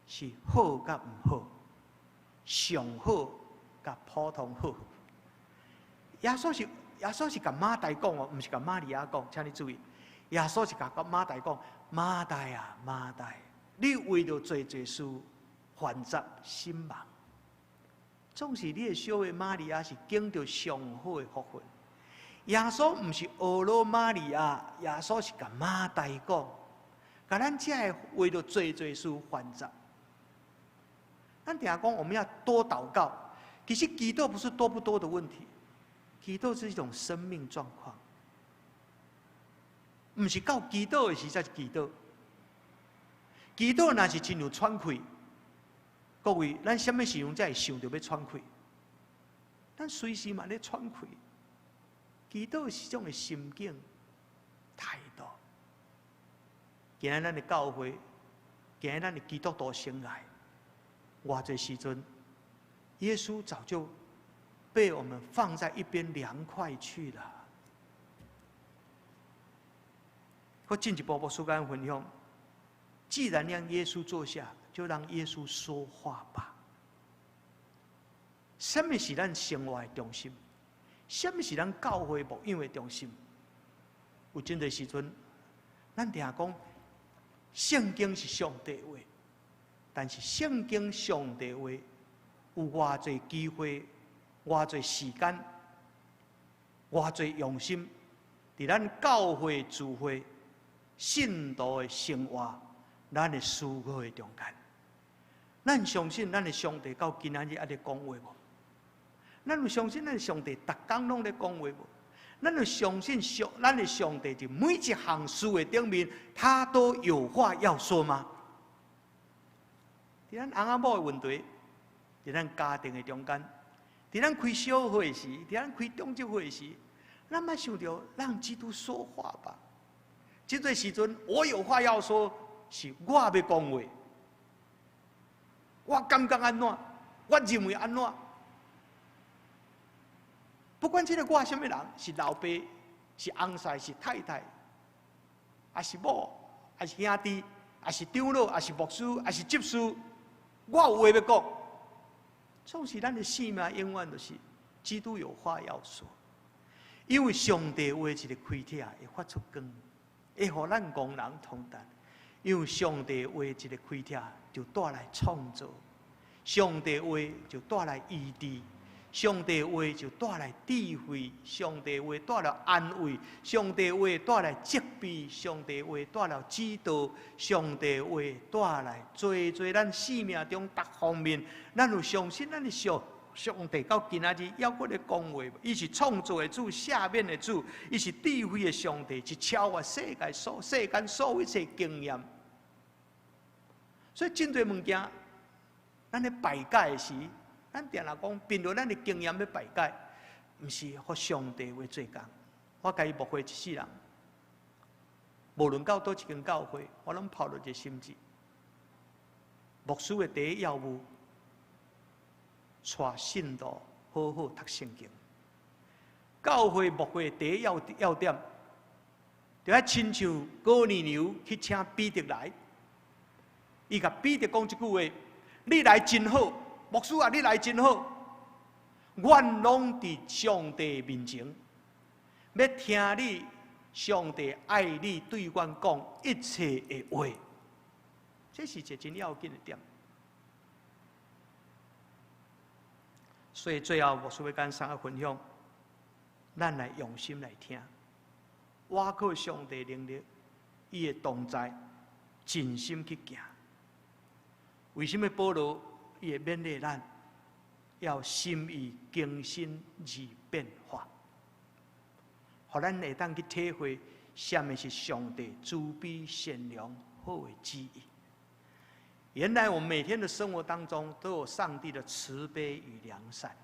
是好佮毋好，上好佮普通好。耶穌是共馬大講哦，毋是共瑪利亞講，請你注意。耶穌是共馬大講：馬大啊，馬大，你為著濟濟事煩雜心忙，總是你的小妹瑪利亞是揀著上好的福分。耶穌毋是呵咾瑪利亞，耶穌是共馬大講，共咱這个為著濟濟事煩雜。咱定講我們要多禱告，其實祈禱不是多不多的問題。祈禱是一種生命狀況，毋是到祈禱的時才是祈禱。祈禱若是親像喘氣，各位，咱啥物時陣才會想著欲喘氣？咱隨時嘛咧喘氣。祈禱是一種的心境態度。今仔咱的教會，今仔咱的基督徒生涯，偌濟時陣，耶穌早就被我們放在一邊涼快去了。我進一步牧師共分享，既然讓耶穌坐下，就讓耶穌說話吧。什麼是咱生活的中心？什麼是咱教會牧養的中心？有真濟時陣，咱定講聖經是上帝話，但是聖經上帝話有偌濟機會，偌濟時間，偌濟用心，佇咱教會聚會、信徒的生活，咱的思考的中間，咱相信咱的上帝到今仔日猶咧講話無？咱有相信咱的上帝逐工攏咧講話無？咱有相信上咱的上帝佇每一項事的頂面，他都有話要說嗎？佇咱翁仔某的問題，佇咱家庭的中間，佇咱開小會時，佇咱開長執會時，咱莫想著讓基督說話吧。這個時陣，我有話要說，是我欲講話，我感覺按怎，我認為按怎。不管這個我啥物人，是老爸，是翁婿，是太太，抑是某，抑是兄弟，抑是長老，抑是牧師，抑是執事，我有話欲講。總是咱的生命永遠就是基督有話要說，因為上帝話一个開拆會發出光，會予咱戇人通達。因為上帝話一个開拆就帶來創造，上帝話就帶來醫治，上帝話就帶來智慧，上帝話帶來安慰，上帝話帶來責備，上帝話帶來指導，上帝話帶來濟濟咱生命中逐方面，咱有相信咱的上帝到今仔日猶閣咧講話，伊是創造的主、赦免的主，伊是智慧的上帝，是超越世界所世間所有一切經驗。所以真濟物件，咱咧排解的時，咱定定講，憑著咱的經驗欲排解，毋是予上帝話做工。我共伊牧會一世人，無論到佗一間教會，我攏抱著一个心志。牧師的第一要務，帶信徒好好讀聖經。教會牧會第一要點，就愛親像哥尼流去請彼得來，伊共彼得講這句話：你來真好，牧師啊，你來真好。阮攏佇上帝面前，欲聽你上帝愛你對阮講一切的話，這是一個真要緊的點。所以最後，牧師欲共三個分享，咱來用心來聽，倚靠上帝能力，伊的同在，盡心去行。為什麼保羅伊會勉勵咱要心意更新而變化，予咱會當去體會啥物是上帝慈悲善良好的旨意。原來我們每天的生活當中都有上帝的慈悲與良善，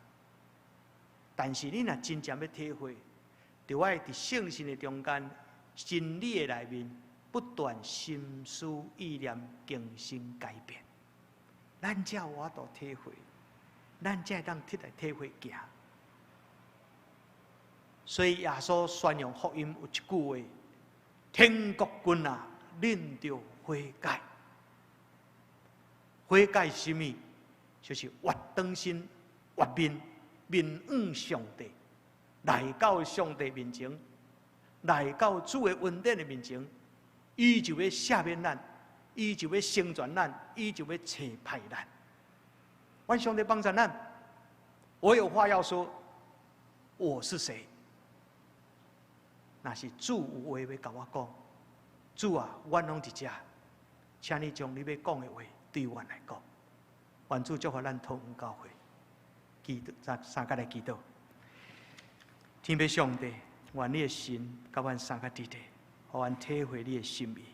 但是你若真正欲體會，就愛佇聖神的中間、真理的內面，不斷心思意念更新改變，咱才有法度體會，咱才會當鐵來體會行。所以耶穌宣揚福音有一句話：天國近啊，恁著悔改。悔改是啥物？就是越轉身、越面面向上帝，來到上帝面前，來到主的恩典的面前，伊就欲赦免咱，伊就欲成全咱，伊就欲差派咱。願上帝幫助咱。我有話要說，我是誰？若是主有話欲共我講，主啊，阮攏佇遮，請你將你欲講的話對阮來講。願主祝福咱桃園教會，祈禱，咱三個來祈禱。天父上帝，願你的神佮阮相佮佇咧，予阮體會你的心意。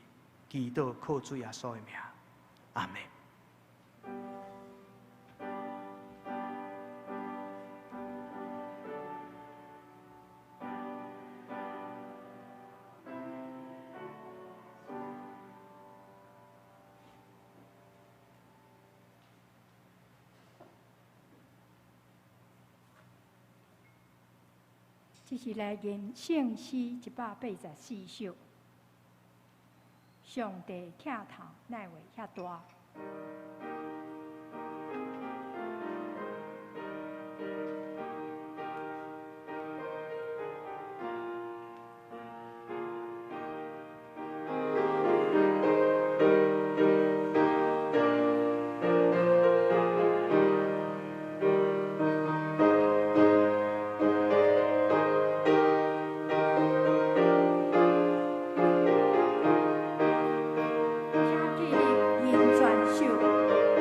祈禱靠主耶穌的名，阿們。這是來吟聖詩184首，上帝疼痛哪會遐大？請起立吟全首。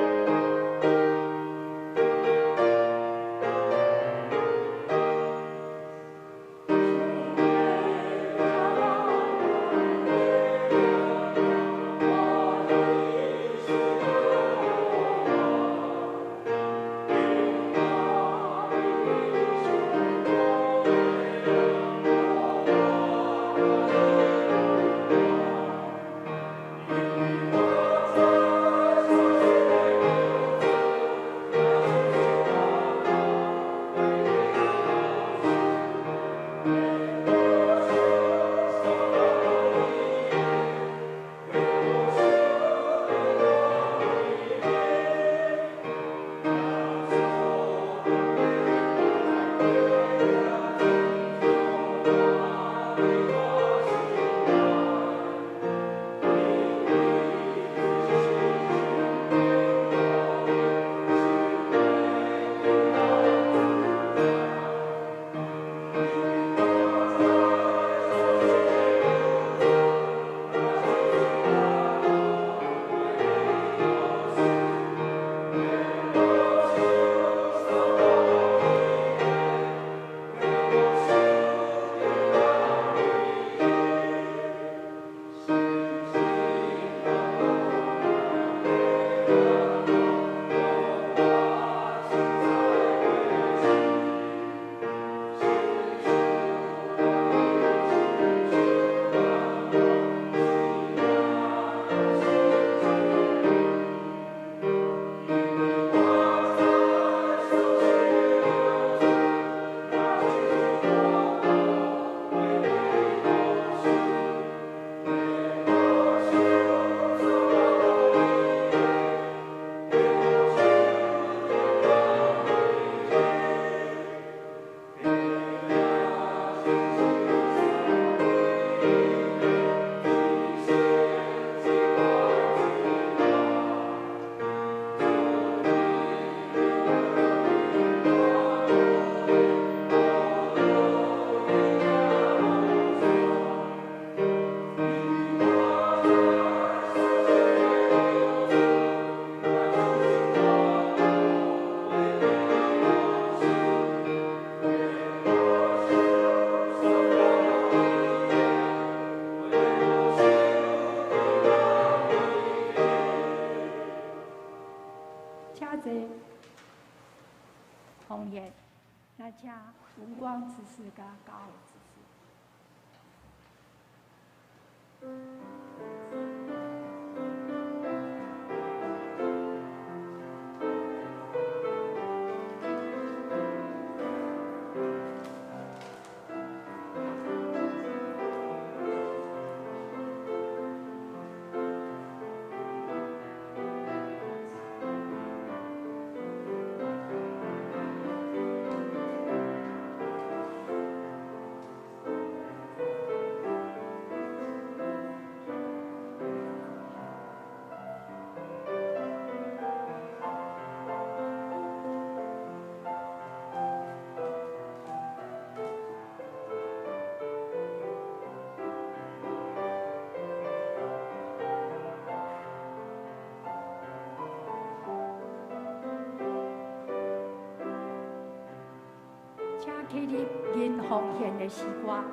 坐奉獻，來請文光執事佮高執事。請起立吟奉獻的詩歌。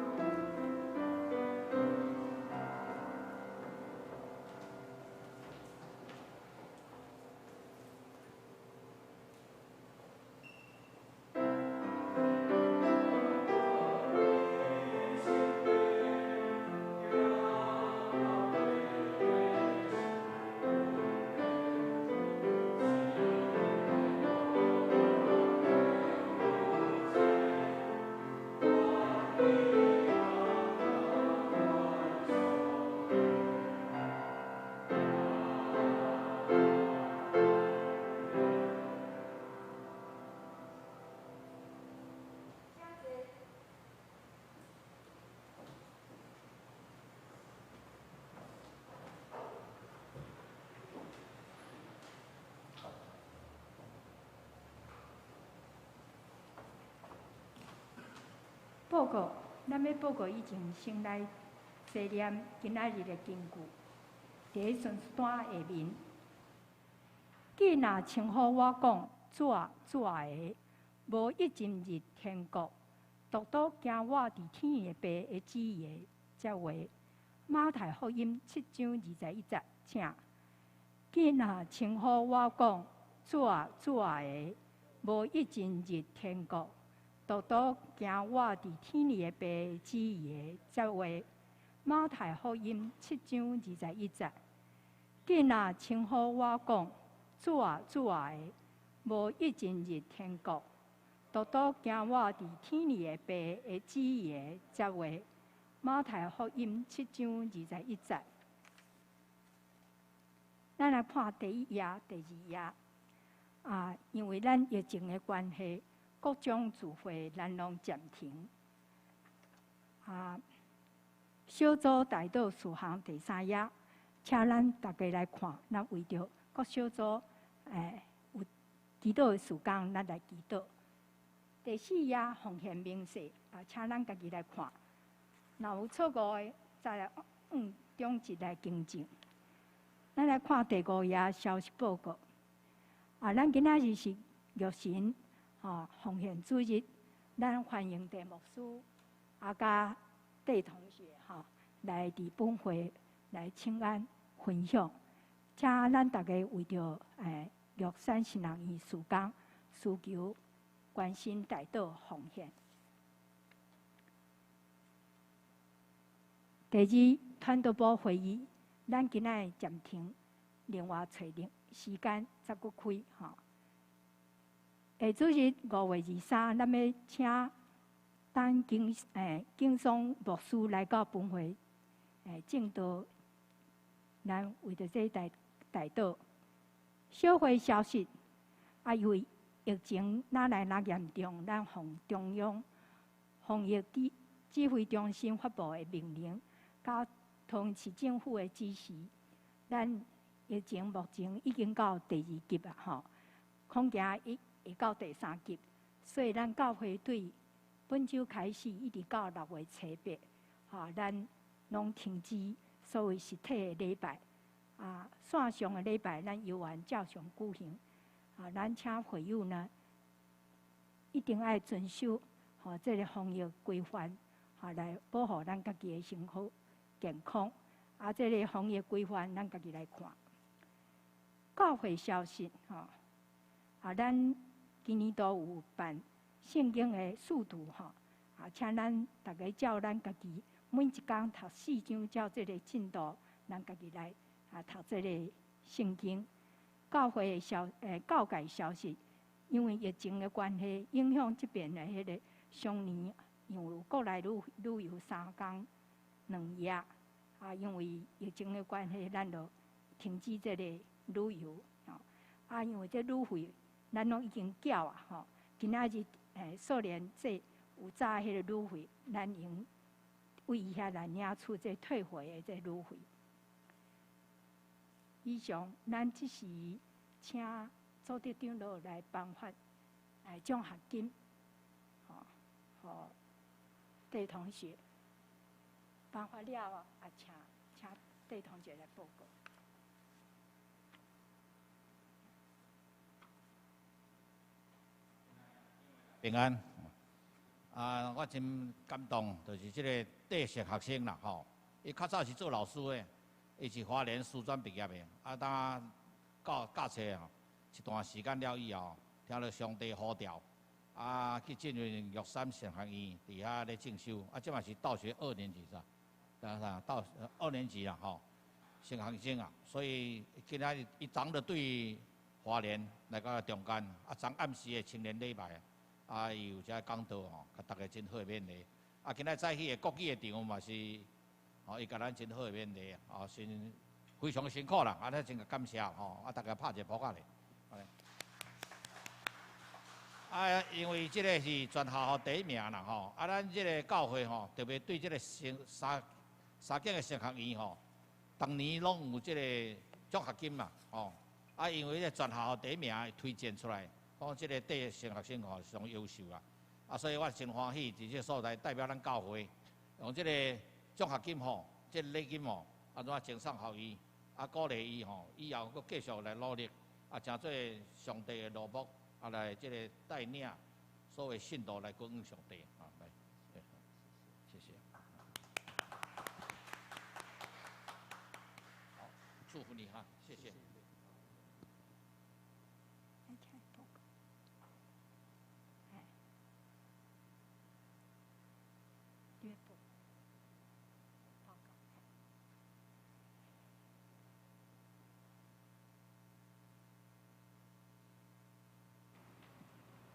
報告，咱欲報告以前，先來細念今仔日的經句，佇咧順單下面。既若稱呼我講主啊主啊的，無一進入天國，獨獨行我佇天的爸的旨意的，這話。馬太福音7章21節，請。既若稱呼我講主啊主啊的，無一進入天國。獨獨行我佇天裡的爸旨意的這話。馬太福音7章21節。既若稱呼我講主啊主啊的，無一進入天國，獨獨行我佇天裡的爸的旨意的這話。馬太福音7章21節。咱來看第一頁、第二頁。啊，因為咱疫情的關係，各種聚會咱攏暫停。啊，小組代禱事項第三頁，請咱大家來看。咱為著各小組有祈禱的時間，咱來祈禱。第四頁奉獻明細，啊，請咱家己來看。若有錯誤的，再來按中節來更正。咱來看第五頁消息報告。啊，咱今仔日是玉神。吼，奉獻主日，咱歡迎鄭牧師啊，佮戴同學吼來佇本會來請安分享，請咱大家為著玉山神學院事工需求關心代禱奉獻。第二，傳道部會議，咱今仔日暫停，另外揣另時間才閣開吼。下主日5月23，咱欲請陳景松牧師來到本會證道，咱為著這代代禱。小會消息，啊，因為疫情愈來愈嚴重，咱奉中央防疫指揮中心發布的命令，佮桃園市政府的指示，咱疫情目前已經到第二級啊，吼，恐驚會到第三級，所以咱教會對本週開始一直到6月初8，吼，咱攏停止所謂實體的禮拜，啊，線上的禮拜咱猶原照常舉行，啊，咱請會友呢一定愛遵守吼這个防疫規範，吼來保護咱家己的生活健康。啊，這个防疫規範咱家己來看。教會消息，吼。啊，咱今年都有辦聖經的速讀吼，啊，請咱逐家照咱家己每一工讀四章，照這个進度，咱家己來啊讀這个聖經。教會的消教界消息，因為疫情的關係，影響這邊的彼个雙年，因為有國內旅遊3工2夜，啊，因為疫情的關係，咱就停止這個旅遊，吼。啊，因為這旅費，咱攏已經繳啊，吼。今仔日少年這有早彼个旅費，咱用為伊遐來領取這退回的這旅費。以上，咱這時請組織長老來頒發獎學金，吼，予戴同學頒發了，啊，請戴同學來報告。平安。啊，我真感動，就是這个戴姓學生啦，吼，伊較早是做老師的。伊是花蓮師專畢業的，啊，當教教冊吼，一段時間了以後，聽著上帝呼召，啊，去進入玉山神學院，佇遐咧進修，啊，這嘛是道學二年級是吧？啊，道二年級啦吼，神學生啊，所以今仔日伊昨就對花蓮來到中間，啊，昨暗時的青年禮拜，啊，伊有遮講道吼，共大家真好的勉勵，啊，今仔早起的國語的場嘛是。哦，伊共咱真好的勉勵，哦，真非常辛苦啦，啊，咱真感謝吼，啊，大家拍一个噗仔咧。啊，因為這个是全校第一名啦，吼，啊，咱這个教會吼，特別對這个三三間的神學院吼，逐年攏有這个獎學金嘛，吼，啊，因為這全校第一名推薦出來，講這个對神學生吼上優秀啊，啊，所以我真歡喜，佇這个所在代表咱教會用這个獎學金吼，這个禮金吼，啊，怎贈送予伊，啊，鼓勵伊吼，以後閣繼續來努力，啊，成做上帝的奴僕，啊，來這个帶領所有信徒來跟上帝，啊，來，謝謝。好，祝福你哈，謝謝。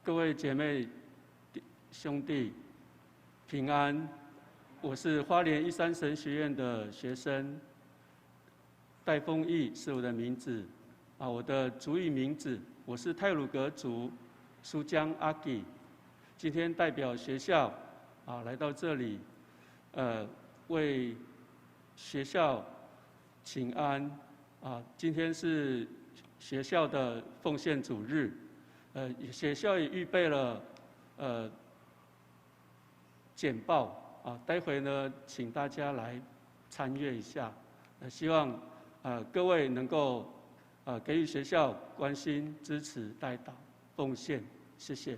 各位姐妹、兄弟，平安！我是花蓮一三神學院的學生，戴豐毅是我的名字，啊，我的族語名字，我是太魯閣族蘇江阿給。今天代表學校啊來到這裡，為學校請安啊。今天是學校的奉獻主日。學校也預備了簡報啊，待會呢，請大家來參閱一下。希望各位能夠給予學校關心、支持、代禱、奉獻，謝謝。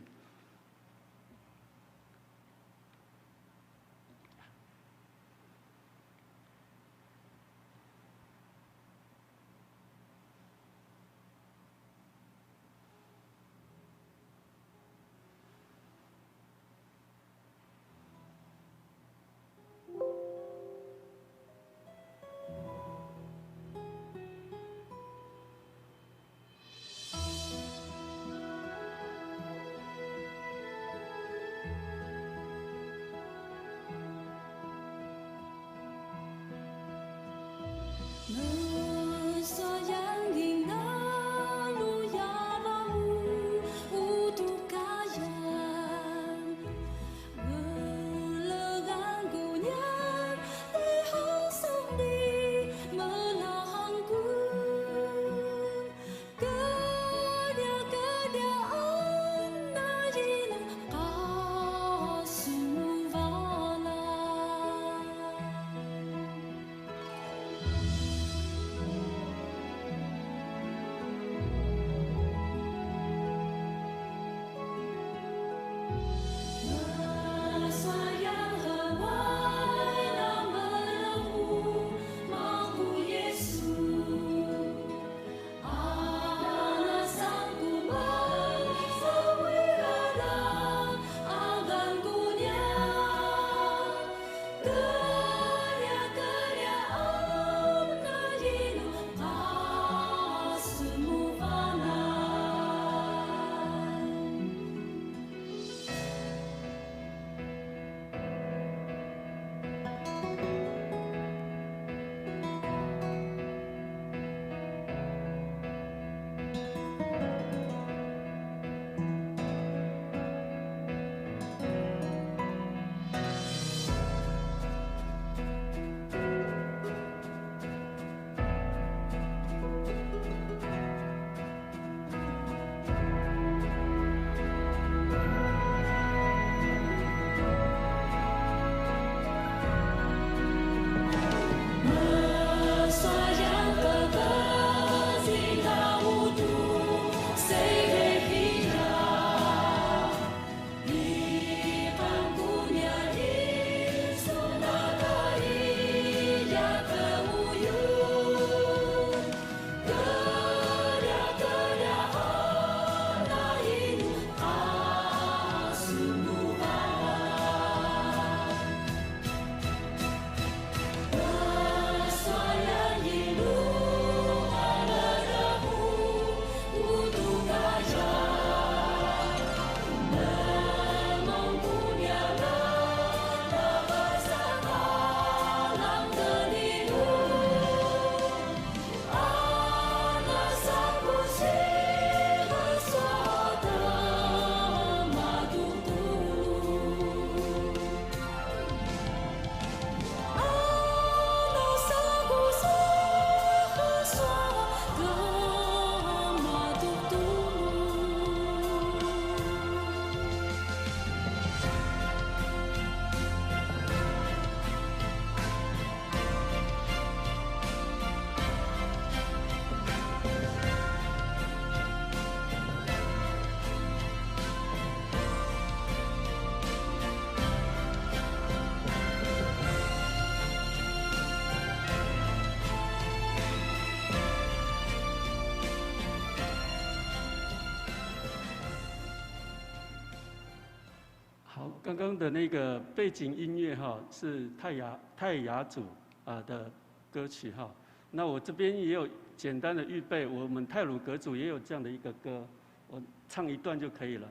剛剛的那個背景音樂哈，是泰雅族啊的歌曲哈。那我這邊也有簡單的預備，我們太魯閣族也有這樣的一個歌，我唱一段就可以了。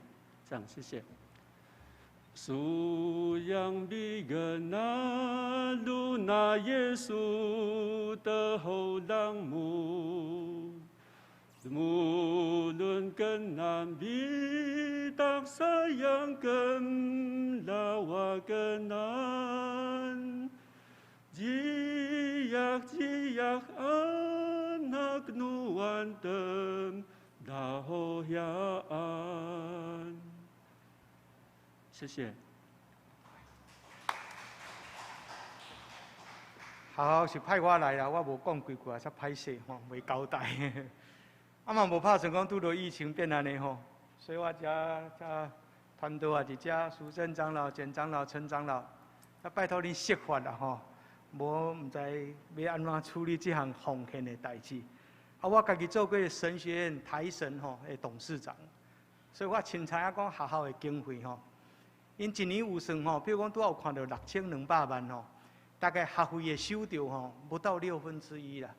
這樣，謝謝。蘇央比格那魯那耶穌的後浪姆，無論更難比當山羊更拉瓦更難，吉亞吉亞安那格努萬登拉後亞安。謝謝。學校是派我來啦，我無講幾句也煞歹勢吼，袂交代。啊嘛無拍算講拄著疫情變按呢吼，所以我遮遮團隊也佇遮，淑珍長老、簡長老、陳長老，啊拜託恁釋法啦吼，無毋知欲按怎處理這項奉獻的代誌。啊，我家己做過神學院台神吼的董事長，所以我清楚影講學校的經費吼，𪜶一年預算吼，比如講拄仔有看著6200萬吼，大概學費會收著吼，無到1/6啦。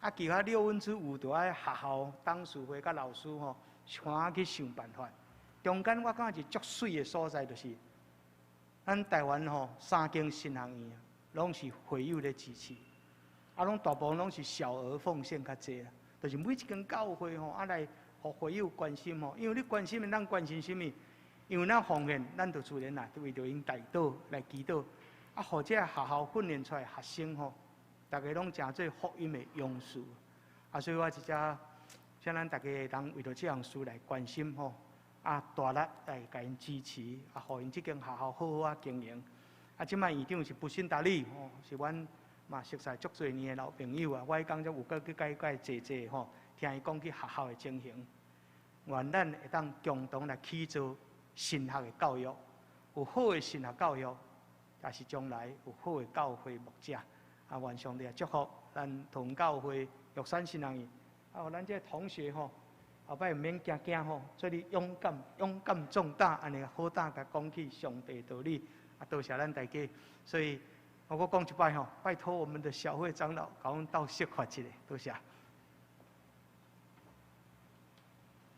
啊，其他5/6就愛學校董事會佮老師吼，想去想辦法。中間我感覺是足媠的所在，就是咱台灣吼三間神學院攏是會友咧支持，啊，攏大部分攏是小額奉獻較濟啦。就是每一間教會吼，啊來予會友關心吼，因為你關心的，咱關心啥物？因為咱奉獻，咱就自然啦，為著𪜶代禱來祈禱，啊，予這學校訓練出來學生吼，逐家攏成做福音的勇士。啊，所以我這遮，請咱逐家會當為著這項事來關心吼，啊，大力來共𪜶支持，啊，予𪜶這間學校好好仔經營。啊，這擺院長是不信達利吼，是阮嘛熟似足濟年的老朋友啊。我彼工才有閣去共伊坐坐吼，聽伊講起學校的情形。願咱會當共同來起造神學的教育，有好的神學教育，也是將來有好的教會牧者。啊，願上帝祝福咱同教會玉山神學院，啊，予咱這個同學吼，後擺毋免驚驚吼，做你勇敢、勇敢壯膽，按呢好膽共講起上帝道理。啊，多謝咱大家。所以，我閣講一擺吼，拜託我們的小會長老，共阮鬥釋法一下，多謝。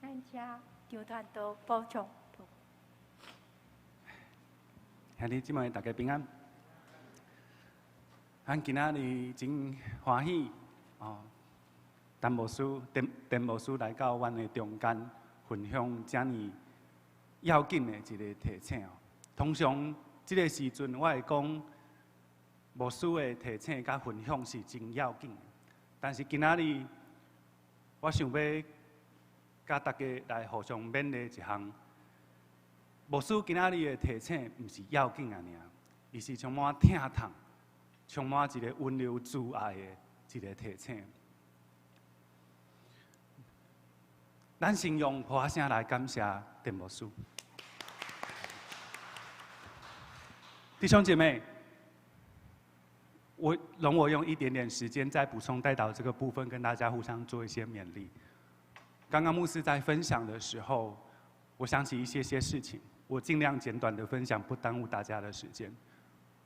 咱請張傳道補充。兄弟姊妹，大家平安。咱今仔日真歡喜哦，陳牧師、陳陳牧師來到阮的中間，分享遮爾要緊的一个提醒哦。通常這个時陣，我會講牧師的提醒佮分享是真要緊，但是今仔日我想欲佮大家來互相勉勵一項。牧師今仔日的提醒，毋是要緊爾爾，伊是充滿疼痛、充滿一个溫柔慈愛的一个提醒。咱先用鼓仔聲來感謝鄧牧師。弟兄姐妹，我容我用一點點時間再補充代禱這個部分，跟大家互相做一些勉勵。剛剛牧師在分享的時候，我想起一些些事情，我盡量簡短的分享，不耽誤大家的時間。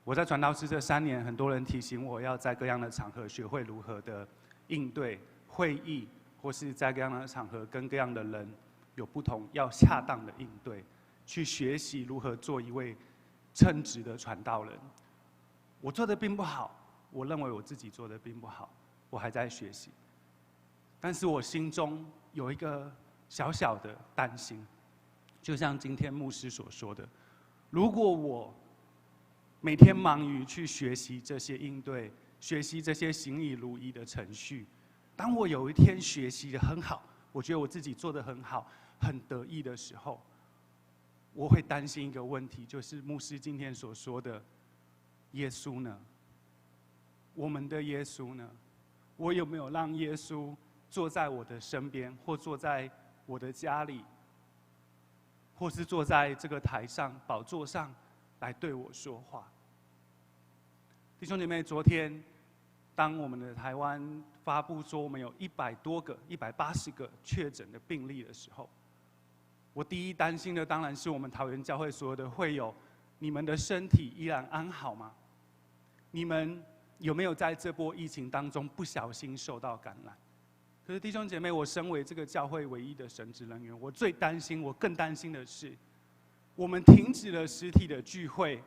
我在傳道士這3年，很多人提醒我要在各樣的場合學會如何的應對會議，或是在各樣的場合跟各樣的人有不同，要恰當的應對，去學習如何做一位稱職的傳道人。我做的並不好，我認為我自己做的並不好，我還在學習。但是我心中有一個小小的擔心，就像今天牧師所說的，如果我每天忙於去學習這些應對，學習這些行禮如儀的程序，當我有一天學習得很好，我覺得我自己做得很好，很得意的時候，我會擔心一個問題，就是牧師今天所說的耶穌呢？我們的耶穌呢？我有沒有讓耶穌坐在我的身邊，或坐在我的家裡，或是坐在這個台上寶座上來對我說話？弟兄姐妹，昨天當我們的台灣發布說我們有100多個、180個確診的病例的時候，我第一擔心的當然是我們桃園教會所有的會友你们的身体依然安好吗？你们有没有在这波疫情当中不小心受到感染？可是弟兄姐妹，我身为这个教会唯一的神职人员，我最担心，我更担心的是，我们停止了实体的聚会，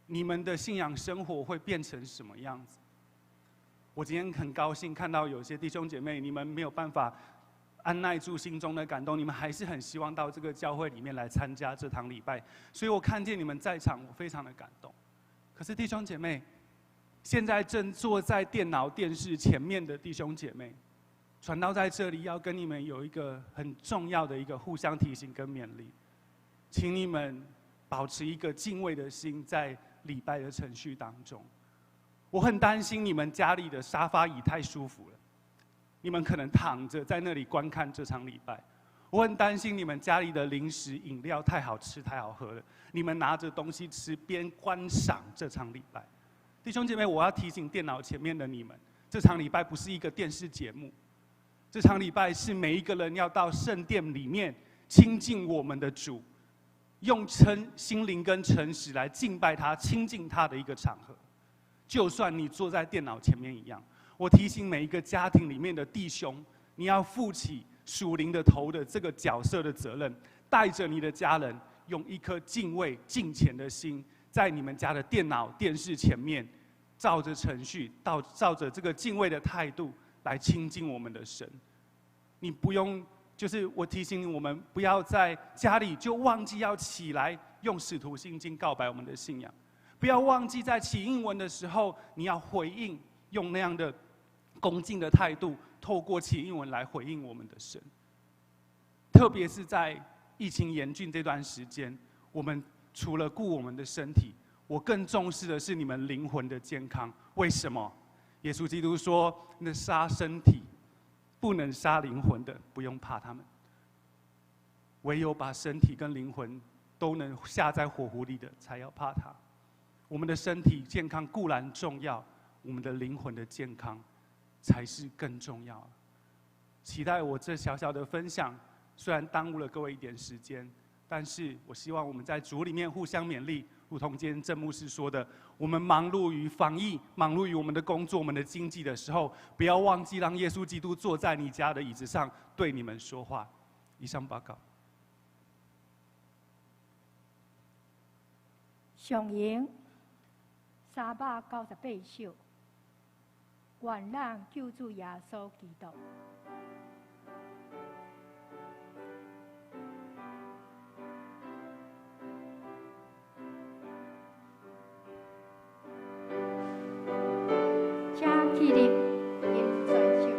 你们的信仰生活会变成什么样子？我今天很高兴看到有些弟兄姐妹，你们没有办法按捺住心中的感动，你们还是很希望到这个教会里面来参加这堂礼拜，所以我看见你们在场，我非常的感动。可是弟兄姐妹，现在正坐在电脑电视前面的弟兄姐妹，传道在这里要跟你们有一个很重要的一个互相提醒跟勉励，请你们保持一个敬畏的心，在礼拜的程序当中。我很担心你们家里的沙发椅太舒服了，你们可能躺着在那里观看这场礼拜。我很担心你们家里的零食饮料太好吃太好喝了，你们拿着东西吃边观赏这场礼拜。弟兄姐妹，我要提醒电脑前面的你们，这场礼拜不是一个电视节目，这场礼拜是每一个人要到圣殿里面亲近我们的主，用心灵跟诚实来敬拜他、亲近他的一个场合。就算你坐在电脑前面一样，我提醒每一个家庭里面的弟兄，你要负起属灵的头的这个角色的责任，带着你的家人，用一颗敬畏、敬虔的心，在你们家的电脑、电视前面，照着程序，照着这个敬畏的态度来亲近我们的神。你不用，就是我提醒我们，不要在家里就忘记要起来用使徒信经告白我们的信仰。不要忘记在起应文的时候，你要回应，用那样的恭敬的态度，透过起应文来回应我们的神。特别是在疫情严峻这段时间，我们除了顾我们的身体，我更重视的是你们灵魂的健康。为什么？耶稣基督说：“那杀身体不能杀灵魂的，不用怕他们；唯有把身体跟灵魂都能下在火湖里的，才要怕他。”我们的身体健康固然重要，我们的灵魂的健康才是更重要。期待我这小小的分享，虽然耽误了各位一点时间，但是我希望我们在主里面互相勉励，如同今天郑牧师说的，我们忙碌于防疫、忙碌于我们的工作、我们的经济的时候，不要忘记让耶稣基督坐在你家的椅子上对你们说话。以上报告。上引398首，愿咱救主耶稣基督。请起立，吟全首。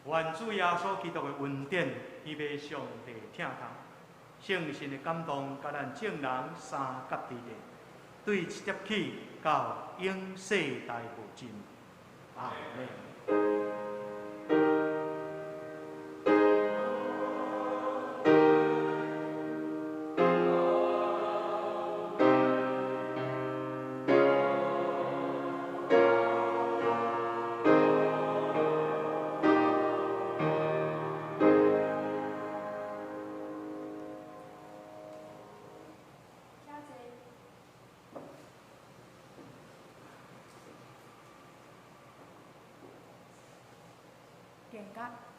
愿主耶稣基督的恩典，天父上帝疼痛，圣神的感动，佮咱众人相佮伫咧，对这节起到永世代无尽。阿们。点歌。